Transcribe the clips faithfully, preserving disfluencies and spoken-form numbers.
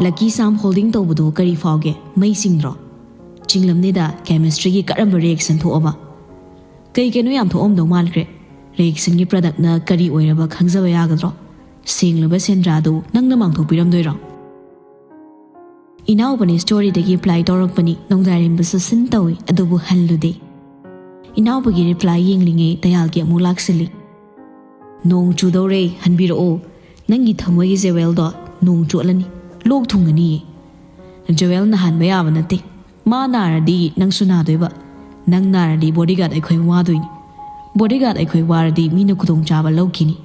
Lucky Charm holding ꯇꯧꯕꯗꯨ ꯀꯔꯤ ꯐꯥꯎꯒꯦ? ꯃꯩ ꯆꯤꯡꯗ꯭ꯔꯣ? ꯆꯤꯡꯂꯝꯅꯤꯗ, chemistryꯒꯤ ꯀꯔꯝꯕ reaction ꯊꯣꯛꯑꯕ? ꯀꯩ ꯀꯩꯅꯣ ꯌꯥꯝ ꯊꯣꯛꯑꯝꯗꯧ ꯃꯥꯟꯈ꯭ꯔꯦ꯫ Reactionꯒꯤ productꯅ ꯀꯔꯤ ꯑꯣꯏꯔꯕ ꯈꯪꯖꯕ ꯌꯥꯒꯗ꯭ꯔꯣ? ꯁꯦꯡꯂꯕ ꯁꯦꯟꯗ꯭ꯔꯥꯗꯨ ꯅꯪꯅ ꯃꯥꯡꯊꯣꯛꯄꯤꯔꯝꯗꯣꯏꯔꯣ? ꯏꯅꯥꯎꯕꯅꯤ storyꯗꯒꯤ apply ꯇꯧꯔꯛꯄꯅꯤ, ꯅꯣꯡꯗꯥꯏꯔꯦꯝꯕꯁꯨ ꯁꯤꯟ ꯇꯧꯏ, ꯑꯗꯨꯕꯨ ꯍꯜꯂꯨꯗꯦ꯫ ꯏꯅꯥꯎꯕꯒꯤ reply ꯌꯦꯡꯂꯤꯉꯩ ꯇꯌꯥꯜꯒꯤ ꯑꯃꯨꯛ ꯂꯥꯛꯁꯤꯜꯂꯤ꯫ "ꯅꯣꯡ ꯆꯨꯗꯧꯔꯦ, ꯍꯟꯕꯤꯔꯛꯑꯣ꯫ ꯅꯪꯒꯤ ꯊꯃꯣꯏꯒꯤ ꯖꯦꯋꯦꯜꯗꯣ ꯅꯣꯡ ꯆꯣꯠꯂꯅꯤ, ꯂꯣꯛ ꯊꯨꯡꯒꯅꯤꯌꯦ꯫ ꯖꯦꯋꯦꯜꯅ ꯍꯟꯕ ꯌꯥꯕ ꯅꯠꯇꯦ꯫ ꯃꯥ ꯅꯥꯔꯗꯤ ꯅꯪꯁꯨ ꯅꯥꯗꯣꯏꯕ꯫ ꯅꯪ ꯅꯥꯔꯗꯤ bodyguard ꯑꯩꯈꯣꯏ ꯋꯥꯗꯣꯏꯅꯤ꯫ Bodyguard ꯑꯩꯈꯣꯏ ꯋꯥꯔꯗꯤ ꯃꯤꯅ ꯈꯨꯗꯣꯡꯆꯥꯕ ꯂꯧꯈꯤꯅꯤ꯫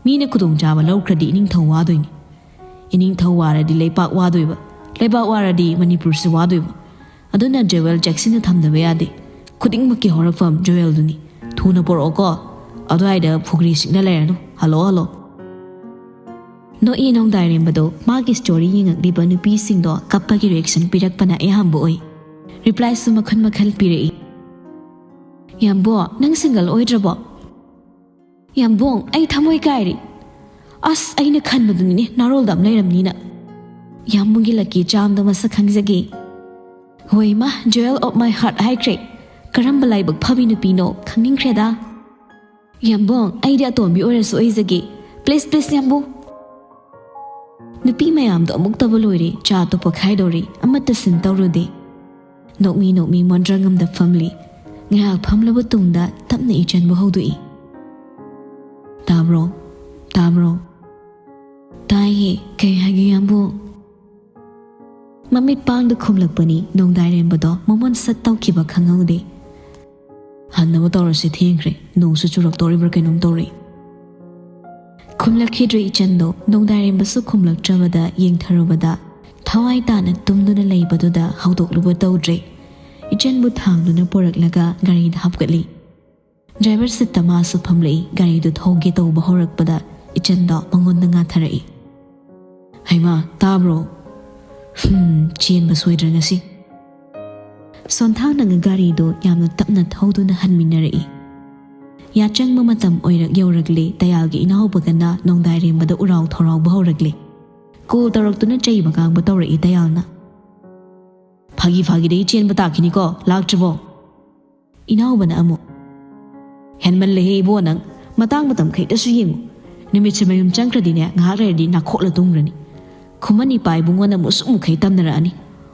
ꯃꯤꯅ ꯈꯨꯗꯣꯡꯆꯥꯕ ꯂꯧꯈ꯭ꯔꯗꯤ ꯏꯅꯤꯡꯊꯧ ꯋꯥꯗꯣꯏꯅꯤ꯫ ꯏꯅꯤꯡꯊꯧ ꯋꯥꯔꯗꯤ ꯂꯩꯄꯥꯛ ꯋꯥꯗꯣꯏꯕ꯫ ꯂꯩꯄꯥꯛ ꯋꯥꯔꯗꯤ ꯃꯅꯤꯄꯨꯔꯁꯨ ꯋꯥꯗꯣꯏꯕ꯫ ꯑꯗꯨꯅ ꯖꯦꯋꯦꯜ ꯆꯦꯛꯁꯤꯟꯅ ꯊꯝꯗꯕ ꯌꯥꯗꯦ꯫ ꯈꯨꯗꯤꯡꯃꯛꯀꯤ ꯍꯧꯔꯛꯐꯝ ꯖꯦꯋꯦꯜꯗꯨꯅꯤ꯫ ꯊꯨꯅ ꯄꯣꯔꯛꯑꯣꯀꯣ꯫ ꯑꯗꯨꯋꯥꯏꯗ ꯐꯨꯒ꯭ꯔꯤ ꯁꯤꯛꯅ ꯂꯩꯔꯅꯨ꯫ Hello, hello." ꯅꯣꯛꯏ ꯅꯣꯡꯗꯥꯏꯔꯦꯝꯕꯗꯣ꯫ ꯃꯥꯒꯤ story ꯌꯦꯡꯉꯛꯂꯤꯕ ꯅꯨꯄꯤꯁꯤꯡꯗꯣ ꯀꯞꯄꯒꯤ reaction ꯄꯤꯔꯛꯄꯅ ꯑꯌꯥꯝꯕ ꯑꯣꯏ꯫ Replyꯁꯨ ꯃꯈꯜ ꯃꯈꯜ ꯄꯤꯔꯛꯏ꯫ "ꯌꯥꯝꯕꯣ, ꯅꯪ single ꯑꯣꯏꯗ꯭ꯔꯕꯣ?" "ꯌꯥꯝꯕꯣꯡ, ꯑꯩ ꯊꯃꯣꯏ ꯀꯥꯏꯔꯦ꯫ ꯑꯁ, ꯑꯩꯅ ꯈꯟꯕꯗꯨꯅꯤꯅꯦ ꯅꯥꯔꯣꯜꯗ ꯑꯃ ꯂꯩꯔꯝꯅꯤꯅ꯫ ꯌꯥꯝꯕꯣꯡꯒꯤ lucky charmꯗꯣ ꯃꯁꯛ ꯈꯪꯖꯒꯦ꯫" "ꯍꯣꯏ ꯏꯃꯥ, jewel of my heart ꯍꯥꯏꯈ꯭ꯔꯦ꯫ ꯀꯔꯝꯕ ꯂꯥꯏꯕꯛ ꯐꯕꯤ ꯅꯨꯄꯤꯅꯣ ꯈꯪꯅꯤꯡꯈ꯭ꯔꯦꯗ꯫ ꯌꯥꯝꯕꯣꯡ, ꯑꯩꯗꯤ ꯑꯇꯣꯝꯕꯤ ꯑꯣꯏꯔꯁꯨ ꯑꯣꯏꯖꯒꯦ꯫ Please, please, ꯌꯥꯝꯕꯣꯡ꯫" ꯅꯨꯄꯤ ꯃꯌꯥꯝꯗꯣ ꯑꯃꯨꯛꯇꯕ ꯂꯣꯏꯔꯦ, ꯆꯥ ꯇꯨꯞꯄ ꯈꯥꯏꯗꯧꯔꯦ, ꯑꯃꯠꯇ ꯁꯤꯟ ꯇꯧꯔꯨꯗꯦ꯫ ꯅꯣꯛꯃꯤ ꯅꯣꯛꯃꯤ ꯃꯣꯟꯗ꯭ꯔꯪ ꯑꯃꯗ ꯐꯝꯂꯤ꯫ ꯉꯥꯏꯍꯥꯛ ꯐꯝꯂꯕ ꯇꯨꯡꯗ ꯇꯞꯅ ꯏꯆꯟꯕꯨ ꯍꯧꯗꯣꯛꯏ꯫ "ꯇꯥꯕ꯭ꯔꯣ? ꯇꯥꯕ꯭ꯔꯣ?" "ꯇꯥꯏꯌꯦ, ꯀꯩ ꯍꯥꯏꯒꯦ ꯌꯥꯝꯕꯨ?" ꯃꯃꯤꯠ ꯄꯥꯡꯗ ꯈꯨꯝꯂꯛꯄꯅꯤ ꯅꯣꯡꯗꯥꯏꯔꯦꯝꯕꯗꯣ, ꯃꯃꯣꯟ ꯁꯠ ꯇꯧꯈꯤꯕ ꯈꯪꯍꯧꯗꯦ꯫ "ꯍꯟꯅꯕ ꯇꯧꯔꯁꯤ, ꯊꯦꯡꯈ꯭ꯔꯦ, ꯅꯣꯡꯁꯨ ꯆꯨꯔꯛꯇꯧꯔꯤꯕ꯭ꯔꯥ ꯀꯩꯅꯣꯝ ꯇꯧꯔꯤ꯫" ꯈꯨꯝꯂꯛꯈꯤꯗ꯭ꯔꯦ ꯏꯆꯟꯗꯣ꯫ ꯅꯣꯡꯗꯥꯏꯔꯦꯝꯕꯁꯨ ꯈꯨꯝꯂꯛꯇ꯭ꯔꯕꯗ ꯌꯦꯡꯊꯔꯨꯕꯗ ꯊꯋꯥꯏ ꯇꯥꯅ ꯇꯨꯝꯗꯨꯅ ꯂꯩꯕꯗꯨꯗ ꯍꯧꯗꯣꯛꯂꯨꯕ ꯇꯧꯗ꯭ꯔꯦ꯫ ꯏꯆꯟꯕꯨ ꯊꯥꯡꯗꯨꯅ ꯄꯨꯔꯛꯂꯒ ꯒꯥꯔꯤꯗ ꯍꯥꯞꯀꯠꯂꯤ꯫ Driver seatꯇ ꯃꯥꯁꯨ ꯐꯝꯂꯛꯏ꯫ ꯒꯥꯔꯤꯗꯨ ꯊꯧꯒꯦ ꯇꯧꯕ ꯍꯧꯔꯛꯄꯗ ꯏꯆꯟꯗꯣ ꯃꯉꯣꯟꯗ ꯉꯥꯊꯔꯛꯏ꯫ "ꯍꯩꯃꯥ, ꯇꯥꯕ꯭ꯔꯣ? ꯍꯝ, ꯆꯦꯟꯕ ꯁꯣꯏꯗ꯭ꯔꯦ ꯉꯁꯤ꯫" ꯁꯣꯟꯊꯥꯡꯅꯒ ꯒꯥꯔꯤꯗꯨ ꯌꯥꯝꯅ ꯇꯞꯅ ꯊꯧꯗꯨꯅ ꯍꯟꯃꯤꯟꯅꯔꯛꯏ꯫ ꯌꯥꯆꯪꯕ ꯃꯇꯝ ꯑꯣꯏꯔꯛ ꯌꯧꯔꯛꯂꯦ꯫ ꯇꯌꯥꯜꯒꯤ ꯏꯅꯥꯎꯕꯒꯅ ꯅꯣꯡꯗꯥꯏꯔꯦꯝꯕꯗ ꯎꯔꯥꯎ ꯊꯧꯔꯥꯎꯕ ꯍꯧꯔꯛꯂꯦ꯫ ꯀꯣꯜ ꯇꯧꯔꯛꯇꯨꯅ ꯆꯩꯕ ꯉꯥꯡꯕ ꯇꯧꯔꯛꯏ ꯇꯌꯥꯜꯅ꯫ "ꯐꯥꯒꯤ ꯐꯥꯒꯤꯗꯒꯤ ꯆꯦꯟꯕ ꯇꯥꯈꯤꯅꯤꯀꯣ, ꯂꯥꯛꯇ꯭ꯔꯤꯕꯣ?" ꯏꯅꯥꯎꯕꯅ ꯑꯃꯨꯛ, "ꯍꯦꯟꯃꯜꯂꯦꯍꯦ ꯏꯕꯣ ꯅꯪ, ꯃꯇꯥꯡ ꯃꯇꯝ ꯈꯩꯇꯁꯨ ꯌꯦꯡꯉꯨ꯫ ꯅꯨꯃꯤꯠꯁꯦ ꯃꯌꯨꯝ ꯆꯪꯈ꯭ꯔꯗꯤꯅꯦ, ꯉꯥꯏꯍꯥꯛ ꯂꯩꯔꯗꯤ ꯅꯥꯈꯣꯛꯂ ꯇꯨꯝꯈ꯭ꯔꯅꯤ꯫ ꯈꯨꯃꯟ ꯏꯄꯥ ꯏꯕꯨꯡꯉꯣꯅ ꯃꯨꯁꯨꯛ ꯃꯨꯈꯩ ꯇꯝꯅꯔꯛꯑꯅꯤ꯫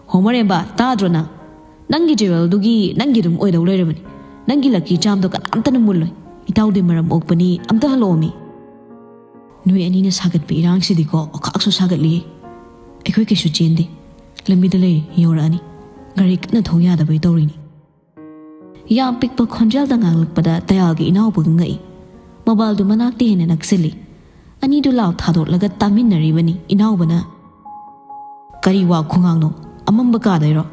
ꯍꯣ ꯃꯔꯦꯝꯕ, ꯇꯥꯗ꯭ꯔꯣ ꯅꯪ? ꯅꯪꯒꯤ ꯖꯦꯋꯦꯜꯗꯨꯒꯤ ꯅꯪꯒꯤ ꯑꯗꯨꯝ ꯑꯣꯏꯗꯧ ꯂꯩꯔꯕꯅꯤ꯫ ꯅꯪꯒꯤ ꯂꯛꯀꯤ ꯆꯥꯝꯗꯣ ꯀꯅꯥꯝꯇꯅ ꯃꯨꯜꯂꯣꯏ꯫ ꯏꯇꯥꯎꯗꯤ ꯃꯔꯝ ꯑꯣꯛꯄꯅꯤ, ꯑꯝꯇ ꯍꯜꯂꯛꯑꯣꯃꯤ꯫ ꯅꯣꯏ ꯑꯅꯤꯅ ꯁꯥꯒꯠꯄ ꯏꯔꯥꯡꯁꯤꯗꯤꯀꯣ, ꯑꯣꯈꯥꯛꯁꯨ ꯁꯥꯒꯠꯂꯤꯌꯦ꯫ ꯑꯩꯈꯣꯏ ꯀꯩꯁꯨ ꯆꯦꯟꯗꯦ꯫ ꯂꯝꯕꯤꯗ ꯂꯩꯔꯦ, ꯌꯧꯔꯛꯑꯅꯤ꯫ ꯒꯥꯔꯤ ꯀꯟꯅ ꯊꯧ ꯌꯥꯗꯕꯩ ꯇꯧꯔꯤꯅꯤ꯫" ꯌꯥꯝ ꯄꯤꯛꯄ ꯈꯣꯟꯖꯦꯜꯗ ꯉꯥꯡꯂꯛꯄꯗ ꯇꯌꯥꯜꯒꯤ ꯏꯅꯥꯎꯕꯒ ꯉꯛꯏ꯫ ꯃꯣꯕꯥꯏꯜꯗꯨ ꯃꯅꯥꯛꯇ ꯍꯦꯟꯅ ꯅꯛꯁꯤꯜꯂꯤ꯫ ꯑꯅꯤꯗꯨ ꯂꯥꯎ ꯊꯥꯗꯣꯛꯂꯒ ꯇꯥꯃꯤꯟꯅꯔꯤꯕꯅꯤ꯫ ꯏꯅꯥꯎꯕꯅ, "ꯀꯔꯤ ꯋꯥ ꯈꯨꯉꯥꯡꯅꯣ? ꯑꯃꯝꯕ ꯀꯥꯗꯩꯔꯣ?"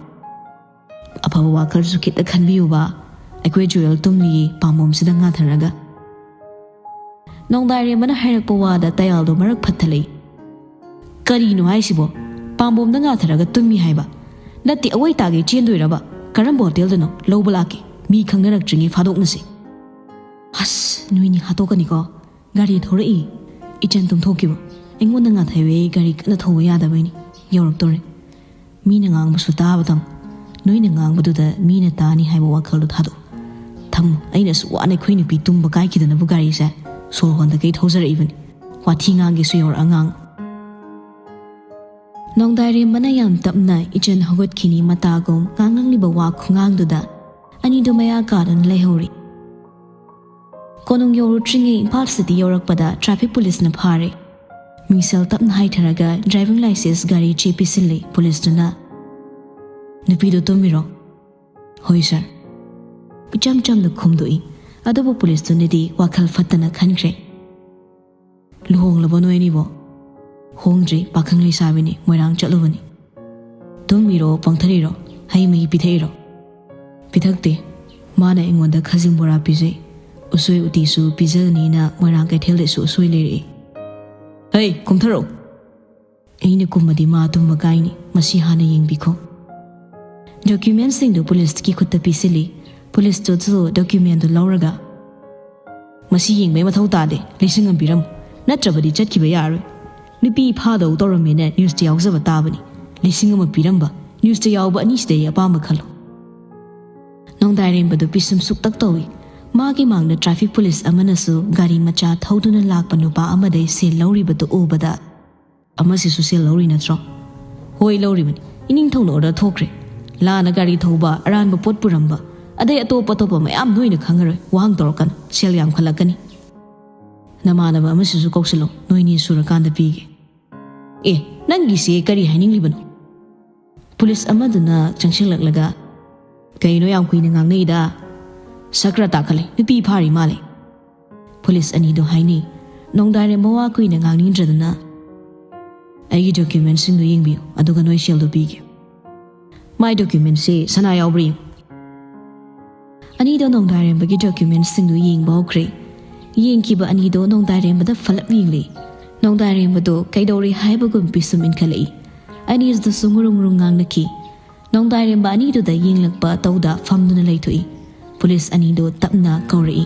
ꯑꯐꯕ ꯋꯥꯈꯜꯁꯨ ꯈꯤꯇ ꯈꯟꯕꯤꯌꯨꯕ꯫ ꯑꯩꯈꯣꯏ ꯖꯨꯋꯦꯜ ꯇꯨꯝꯂꯤꯌꯦ ꯄꯥꯝꯕꯣꯝꯁꯤꯗ ꯉꯥꯊꯔꯒ꯫ ꯅꯣꯡꯗꯥꯏꯔꯦꯝꯕꯅ ꯍꯥꯏꯔꯛꯄ ꯋꯥꯗ ꯇꯌꯥꯜꯗꯣ ꯃꯔꯛ ꯐꯠꯊꯠꯂꯛꯏ꯫ "ꯀꯔꯤꯅꯣ ꯍꯥꯏꯁꯤꯕꯣ? ꯄꯥꯝꯕꯣꯝꯗ ꯉꯥꯊꯔꯒ ꯇꯨꯝꯃꯤ ꯍꯥꯏꯕ? ꯅꯠꯇꯦ, ꯑꯋꯣꯏ ꯇꯥꯒꯦ ꯆꯦꯟꯗꯣꯏꯔꯕ? ꯀꯔꯝꯕ ꯍꯣꯇꯦꯜꯗꯅꯣ? ꯂꯧꯕ ꯂꯥꯛꯀꯦ꯫ ꯃꯤ ꯈꯪꯅꯔꯛꯇ꯭ꯔꯤꯉꯩ ꯐꯥꯗꯣꯛꯅꯁꯦ꯫" "ꯑꯁ, ꯅꯣꯏꯅꯤ ꯍꯥꯠꯇꯣꯛꯀꯅꯤꯀꯣ꯫" ꯒꯥꯔꯤ ꯊꯧꯔꯛꯏ꯫ ꯏꯆꯟ ꯇꯨꯝꯊꯣꯛꯈꯤꯕ꯫ ꯑꯩꯉꯣꯟꯗ ꯉꯥꯊꯩꯕ, ꯑꯩ ꯒꯥꯔꯤ ꯀꯟꯅ ꯊꯧꯕ ꯌꯥꯗꯕꯩꯅꯤ꯫ ꯌꯧꯔꯛꯇꯣꯔꯦ꯫ ꯃꯤꯅ ꯉꯥꯡꯕꯁꯨ ꯇꯥꯕ ꯇꯝ꯫ ꯅꯣꯏꯅ ꯉꯥꯡꯕꯗꯨꯗ ꯃꯤꯅ ꯇꯥꯅꯤ ꯍꯥꯏꯕ ꯋꯥꯈꯜꯗꯣ ꯊꯥꯗꯣꯛ꯫ ꯊꯝꯃꯣ, ꯑꯩꯅ ꯑꯁꯨꯛ ꯋꯥꯅ ꯑꯩꯈꯣꯏ ꯅꯨꯄꯤ ꯇꯨꯝꯕ ꯀꯥꯏꯈꯤꯗꯅꯕ ꯒꯥꯔꯤꯁꯦ ꯁꯣꯔ ꯍꯣꯟꯗꯈꯩ ꯊꯧꯖꯔꯛꯏꯕꯅꯤ꯫ ꯋꯥꯊꯤ ꯉꯥꯡꯒꯦꯁꯨ ꯌꯧꯔꯛꯑ ꯉꯥꯡ꯫ ꯅꯣꯡꯗꯥꯏꯔꯦꯝꯕꯅ ꯌꯥꯝ ꯇꯞꯅ ꯏꯆꯟ ꯍꯧꯒꯠꯈꯤꯅꯤ ꯃꯇꯥꯒꯨꯝ ꯉꯥꯡꯂꯝꯂꯤꯕ ꯋꯥ ꯈꯨꯉꯥꯡꯗꯨꯗ ꯑꯅꯤꯗꯨ ꯃꯌꯥ ꯀꯥꯗꯨꯅ ꯂꯩꯍꯧꯔꯤ꯫ ꯀꯣꯅꯨꯡ ꯌꯧꯔꯨꯗ꯭ꯔꯤꯉꯩ ꯏꯝꯐꯥꯜ ꯁꯤꯇꯤ ꯌꯧꯔꯛꯄꯗ ꯇ꯭ꯔꯥꯐꯤꯛ ꯄꯨꯂꯤꯁꯅ ꯐꯥꯔꯦ꯫ ꯃꯤꯡꯁꯦꯜ ꯇꯞꯅ ꯍꯥꯏꯊꯔꯒ ꯗ꯭ꯔꯥꯏꯚꯤꯡ ꯂꯥꯏꯁꯦꯟꯁ ꯒꯥꯔꯤ ꯆꯦ ꯄꯤꯁꯤꯜꯂꯤ ꯄꯨꯂꯤꯁꯇꯨꯅ꯫ "ꯅꯨꯄꯤꯗꯨ ꯇꯨꯝꯃꯤꯔꯣ?" "ꯍꯣꯏ ꯁꯥꯔ꯫" ꯏꯆꯝ ꯆꯝꯅ ꯈꯨꯝꯗꯣꯛꯏ꯫ ꯑꯗꯨꯕꯨ ꯄꯨꯂꯤꯁꯇꯨꯅꯗꯤ ꯋꯥꯈꯜ ꯐꯠꯇꯅ ꯈꯟꯈ꯭ꯔꯦ꯫ "ꯂꯨꯍꯣꯡꯂꯕꯣ ꯅꯣꯏ ꯑꯅꯤꯕꯣ?" "ꯍꯣꯡꯗ꯭ꯔꯤ, ꯄꯥꯈꯪ ꯂꯩꯁꯥꯕꯤꯅꯤ, ꯃꯣꯏꯔꯥꯡ ꯆꯠꯂꯨꯕꯅꯤ꯫" "ꯇꯨꯝꯃꯤꯔꯣ, ꯄꯪꯊꯔꯤꯔꯣ? ꯍꯩ ꯃꯍꯤ ꯄꯤꯊꯛꯏꯔꯣ?" "ꯄꯤꯊꯛꯇꯦ꯫ ꯃꯥꯅ ꯑꯩꯉꯣꯟꯗ ꯈꯥꯖꯤꯡ ꯕꯣꯔꯥ ꯄꯤꯖꯩ, ꯎꯁꯣꯏ ꯎꯇꯤꯁꯨ ꯄꯤꯖꯒꯅꯤꯅ ꯃꯣꯏꯔꯥꯡ ꯀꯩꯊꯦꯜꯗꯁꯨ ꯎꯁꯣꯏ ꯂꯩꯔꯛꯏ꯫" "ꯍꯩ, ꯀꯨꯝꯊꯔꯛꯎ!" "ꯑꯩꯅ ꯀꯨꯝꯃꯗꯤ ꯃꯥ ꯇꯨꯝꯕ ꯀꯥꯏꯅꯤ, ꯃꯁꯤ ꯍꯥꯟꯅ ꯌꯦꯡꯕꯤꯈꯣ꯫" ꯗꯣꯀ꯭ꯌꯨꯃꯦꯟꯁꯤꯡꯗꯨ ꯄꯨꯂꯤꯁꯀꯤ ꯈꯨꯠꯇ ꯄꯤꯁꯤꯜꯂꯤ꯫ ꯄꯨꯂꯤꯁꯇꯨꯁꯨ ꯗꯣꯀ꯭ꯌꯨꯃꯦꯟꯗꯨ ꯂꯧꯔꯒ, "ꯃꯁꯤ ꯌꯦꯡꯕꯩ ꯃꯊꯧ ꯇꯥꯗꯦ, ꯂꯤꯁꯤꯡ ꯑꯃ ꯄꯤꯔꯝꯃꯨ, ꯅꯠꯇ꯭ꯔꯕꯗꯤ ꯆꯠꯈꯤꯕ ꯌꯥꯔꯣꯏ꯫" ꯅꯨꯄꯤ ꯐꯥꯗꯧ ꯇꯧꯔꯝꯃꯦꯅ ꯅ꯭ꯌꯨꯁꯇ ꯌꯥꯎꯖꯕ ꯇꯥꯕꯅꯤ꯫ ꯂꯤꯁꯤꯡ ꯑꯃ ꯄꯤꯔꯝꯕ, ꯅ꯭ꯌꯨꯁꯇ ꯌꯥꯎꯕ ꯑꯅꯤꯁꯤꯗꯩ ꯑꯄꯥꯝꯕ ꯈꯜꯂꯣ꯫ ꯅꯣꯡꯗꯥꯏꯔꯦꯝꯕꯗꯨ ꯄꯤꯁꯨꯝ ꯁꯨꯛꯇꯛ ꯇꯧꯏ꯫ ꯃꯥꯒꯤ ꯃꯥꯡꯗ ꯇ꯭ꯔꯥꯐꯤꯛ ꯄꯨꯂꯤꯁ ꯑꯃꯅꯁꯨ ꯒꯥꯔꯤ ꯃꯆꯥ ꯊꯧꯗꯨꯅ ꯂꯥꯛꯄ ꯅꯨꯄꯥ ꯑꯃꯗꯩ ꯁꯦꯜ ꯂꯧꯔꯤꯕꯗꯨ ꯎꯕꯗ, "ꯑꯃꯁꯤꯁꯨ ꯁꯦꯜ ꯂꯧꯔꯤ ꯅꯠꯇ꯭ꯔꯣ?" "ꯍꯣꯏ, ꯂꯧꯔꯤꯕꯅꯤ꯫ ꯏꯅꯤꯡꯊꯧꯅ ꯑꯣꯔꯗꯔ ꯊꯣꯛꯈ꯭ꯔꯦ꯫ ꯂꯥꯟꯅ ꯒꯥꯔꯤ ꯊꯧꯕ, ꯑꯔꯥꯟꯕ ꯄꯣꯠ ꯄꯨꯔꯝꯕ, ꯑꯗꯩ ꯑꯇꯣꯞ ꯑꯇꯣꯞꯄ ꯃꯌꯥꯝ ꯅꯣꯏꯅ ꯈꯪꯉꯔꯣꯏ꯫ ꯋꯥꯍꯪ ꯇꯧꯔꯛꯀꯅꯨ, ꯁꯦꯜ ꯌꯥꯝꯈꯠꯂꯛꯀꯅꯤ꯫ ꯅꯃꯥꯟꯅꯕ ꯑꯃꯁꯤꯁꯨ ꯀꯧꯁꯤꯜꯂꯣ, ꯅꯣꯏꯅꯤ ꯁꯨꯔꯀꯥꯟꯗ ꯄꯤꯒꯦ꯫" "ꯑꯦ, ꯅꯪꯒꯤꯁꯦ ꯀꯔꯤ ꯍꯥꯏꯅꯤꯡꯂꯤꯕꯅꯣ?" ꯄꯨꯂꯤꯁ ꯑꯃꯗꯨꯅ ꯆꯪꯁꯤꯜꯂꯛꯂꯒ, "ꯀꯩꯅꯣ ꯌꯥꯝ ꯀꯨꯏꯅ ꯉꯥꯡꯅꯩꯗ? ꯁꯛ ꯈꯔ ꯇꯥꯈꯠꯂꯦ, ꯅꯨꯄꯤ ꯐꯥꯔꯤ ꯃꯥꯜꯂꯦ꯫" ꯄꯨꯂꯤꯁ ꯑꯅꯤꯗꯣ ꯍꯥꯏꯅꯩ꯫ ꯅꯣꯡꯗꯥꯏꯔꯦꯝꯕ ꯋꯥ ꯀꯨꯏꯅ ꯉꯥꯡꯅꯤꯡꯗ꯭ꯔꯗꯨꯅ, "ꯑꯩꯒꯤ ꯗꯣꯀ꯭ꯌꯨꯃꯦꯟꯁꯤꯡꯗꯣ ꯌꯦꯡꯕꯤꯌꯨ, ꯑꯗꯨꯒ ꯅꯣꯏ ꯁꯦꯜꯗꯣ ꯄꯤꯒꯦ꯫" "ꯃꯥꯏ ꯗꯣꯀ꯭ꯌꯨꯃꯦꯟꯁꯤ ꯁꯅꯥ ꯌꯥꯎꯕ꯭ꯔꯥ ꯌꯦꯡꯉꯨ꯫" ꯑꯅꯤꯗꯣ ꯅꯣꯡꯗꯥꯏꯔꯦꯝꯕꯒꯤ ꯗꯣꯀ꯭ꯌꯨꯃꯦꯟꯁꯤꯡꯗꯨ ꯌꯦꯡꯕ ꯍꯧꯈ꯭ꯔꯦ꯫ ꯌꯦꯡꯈꯤꯕ ꯑꯅꯤꯗꯣ ꯅꯣꯡꯗꯥꯏꯔꯦꯝꯕꯗ ꯐꯂꯞ ꯌꯦꯡꯂꯦ꯫ ꯅꯣꯡꯗꯥꯏꯔꯦꯝꯕꯗꯣ ꯀꯩꯗꯧꯔꯦ ꯍꯥꯏꯕꯒꯨꯝ ꯄꯤꯁꯨꯝ ꯏꯟꯈꯠꯂꯛꯏ꯫ ꯑꯅꯤꯗꯨꯁꯨ ꯉꯨꯔꯨꯡ ꯉꯨꯔꯨꯡ ꯉꯥꯡꯅꯈꯤ꯫ ꯅꯣꯡꯗꯥꯏꯔꯦꯝꯕ ꯑꯅꯤꯗꯨꯗ ꯌꯦꯡꯂꯛꯄ ꯇꯧꯗ ꯐꯝꯗꯨꯅ ꯂꯩꯊꯣꯛꯏ꯫ ꯄꯨꯂꯤꯁ ꯑꯅꯤꯗꯨ ꯇꯞꯅ ꯀꯧꯔꯛꯏ,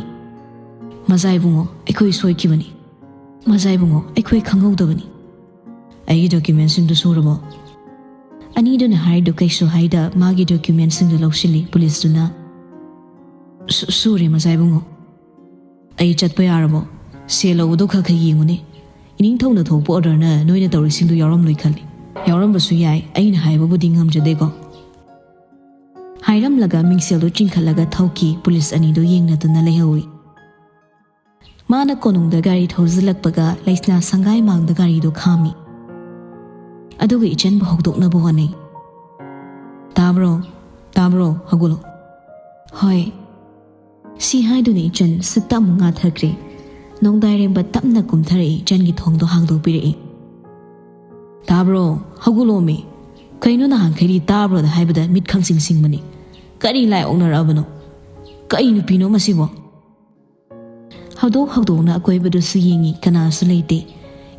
"ꯃꯖꯥ ꯏꯕꯨꯡꯉꯣ, ꯑꯩꯈꯣꯏ ꯁꯣꯏꯈꯤꯕꯅꯤ꯫ ꯃꯖꯥ ꯏꯕꯨꯡꯉꯣ, ꯑꯩꯈꯣꯏ ꯈꯪꯍꯧꯗꯕꯅꯤ꯫ ꯑꯩꯒꯤ ꯗꯣꯀ꯭ꯌꯨꯃꯦꯟꯁꯤꯡꯗꯨ ꯁꯨꯔꯕꯣ?" ꯑꯅꯤꯗꯨꯅ ꯍꯥꯏꯔꯤꯗꯨ ꯀꯩꯁꯨ ꯍꯥꯏꯗ ꯃꯥꯒꯤ ꯗꯣꯀ꯭ꯌꯨꯃꯦꯟꯁꯤꯡꯗꯨ ꯂꯧꯁꯤꯜꯂꯤ ꯄꯨꯂꯤꯁꯇꯨꯅ꯫ "ꯁꯨ-, ꯁꯨꯔꯦ, ꯃꯖꯥ ꯏꯕꯨꯡꯉꯣ꯫ ꯑꯩ ꯆꯠꯄ ꯌꯥꯔꯕꯣ? ꯁꯦꯜ ꯂꯧꯕꯗꯣ ꯈꯔ ꯈꯔ ꯌꯦꯡꯉꯨꯅꯦ꯫ ꯏꯅꯤꯡꯊꯧꯅ ꯊꯣꯛꯄ ꯑꯣꯔꯗꯔꯅ ꯅꯣꯏꯅ ꯇꯧꯔꯤꯁꯤꯡꯗꯨ ꯌꯥꯎꯔꯝꯂꯣꯏ ꯈꯜꯂꯤ꯫" "ꯌꯥꯎꯔꯝꯕꯁꯨ ꯌꯥꯏ, ꯑꯩꯅ ꯍꯥꯏꯕꯕꯨꯗꯤ ꯉꯝꯖꯗꯦꯀꯣ꯫" ꯍꯥꯏꯔꯝꯂꯒ ꯃꯤꯡꯁꯦꯜꯗꯨ ꯆꯤꯡꯈꯠꯂꯒ ꯊꯧꯈꯤ꯫ ꯄꯨꯂꯤꯁ ꯑꯅꯤꯗꯨ ꯌꯦꯡꯅꯗꯨꯅ ꯂꯩꯍꯧꯏ꯫ ꯃꯥꯅ ꯀꯣꯅꯨꯡꯗ ꯒꯥꯔꯤ ꯊꯧꯖꯤꯜꯂꯛꯄꯒ ꯂꯩꯁꯅꯥ ꯁꯪꯒꯥꯏ ꯃꯥꯡꯗ ꯒꯥꯔꯤꯗꯨ ꯈꯥꯝꯃꯤ꯫ ꯑꯗꯨꯒ ꯏꯆꯟꯕꯨ ꯍꯧꯗꯣꯛꯅꯕ ꯍꯣꯠꯅꯩ꯫ "ꯇꯥꯕ꯭ꯔꯣ? ꯇꯥꯕ꯭ꯔꯣ? ꯍꯧꯒꯠꯂꯣ꯫" "ꯍꯣꯏ꯫" ꯁꯤ ꯍꯥꯏꯗꯨꯅ ꯏꯆꯟ ꯁꯨꯛꯇ ꯑꯃꯨꯛ ꯉꯥꯊꯈ꯭ꯔꯦ꯫ ꯅꯣꯡꯗꯥꯏꯔꯦꯝꯕ ꯇꯞꯅ ꯀꯨꯝꯊꯔꯛꯏ, ꯏꯆꯟꯒꯤ ꯊꯣꯡꯗꯣ ꯍꯥꯡꯗꯣꯛꯄꯤꯔꯛꯏ꯫ "ꯇꯥꯕ꯭ꯔꯣ? ꯍꯧꯒꯠꯂꯣꯃꯤ꯫ ꯀꯩꯅꯣ ꯅꯍꯥꯟꯈꯩꯗꯤ ꯇꯥꯕ꯭ꯔꯣꯗ ꯍꯥꯏꯕꯗ ꯃꯤꯠ ꯈꯪꯁꯤꯡ ꯁꯤꯡꯕꯅꯤ꯫ ꯀꯔꯤ ꯂꯥꯏ ꯑꯣꯛꯅꯔꯛꯑꯕꯅꯣ? ꯀꯩ ꯅꯨꯄꯤꯅꯣ ꯃꯁꯤꯕꯣ?" ꯍꯧꯗꯣꯛ ꯍꯧꯗꯣꯛꯅ ꯑꯀꯣꯏꯕꯗꯨꯁꯨ ꯌꯦꯡꯉꯤ, ꯀꯅꯥꯁꯨ ꯂꯩꯇꯦ꯫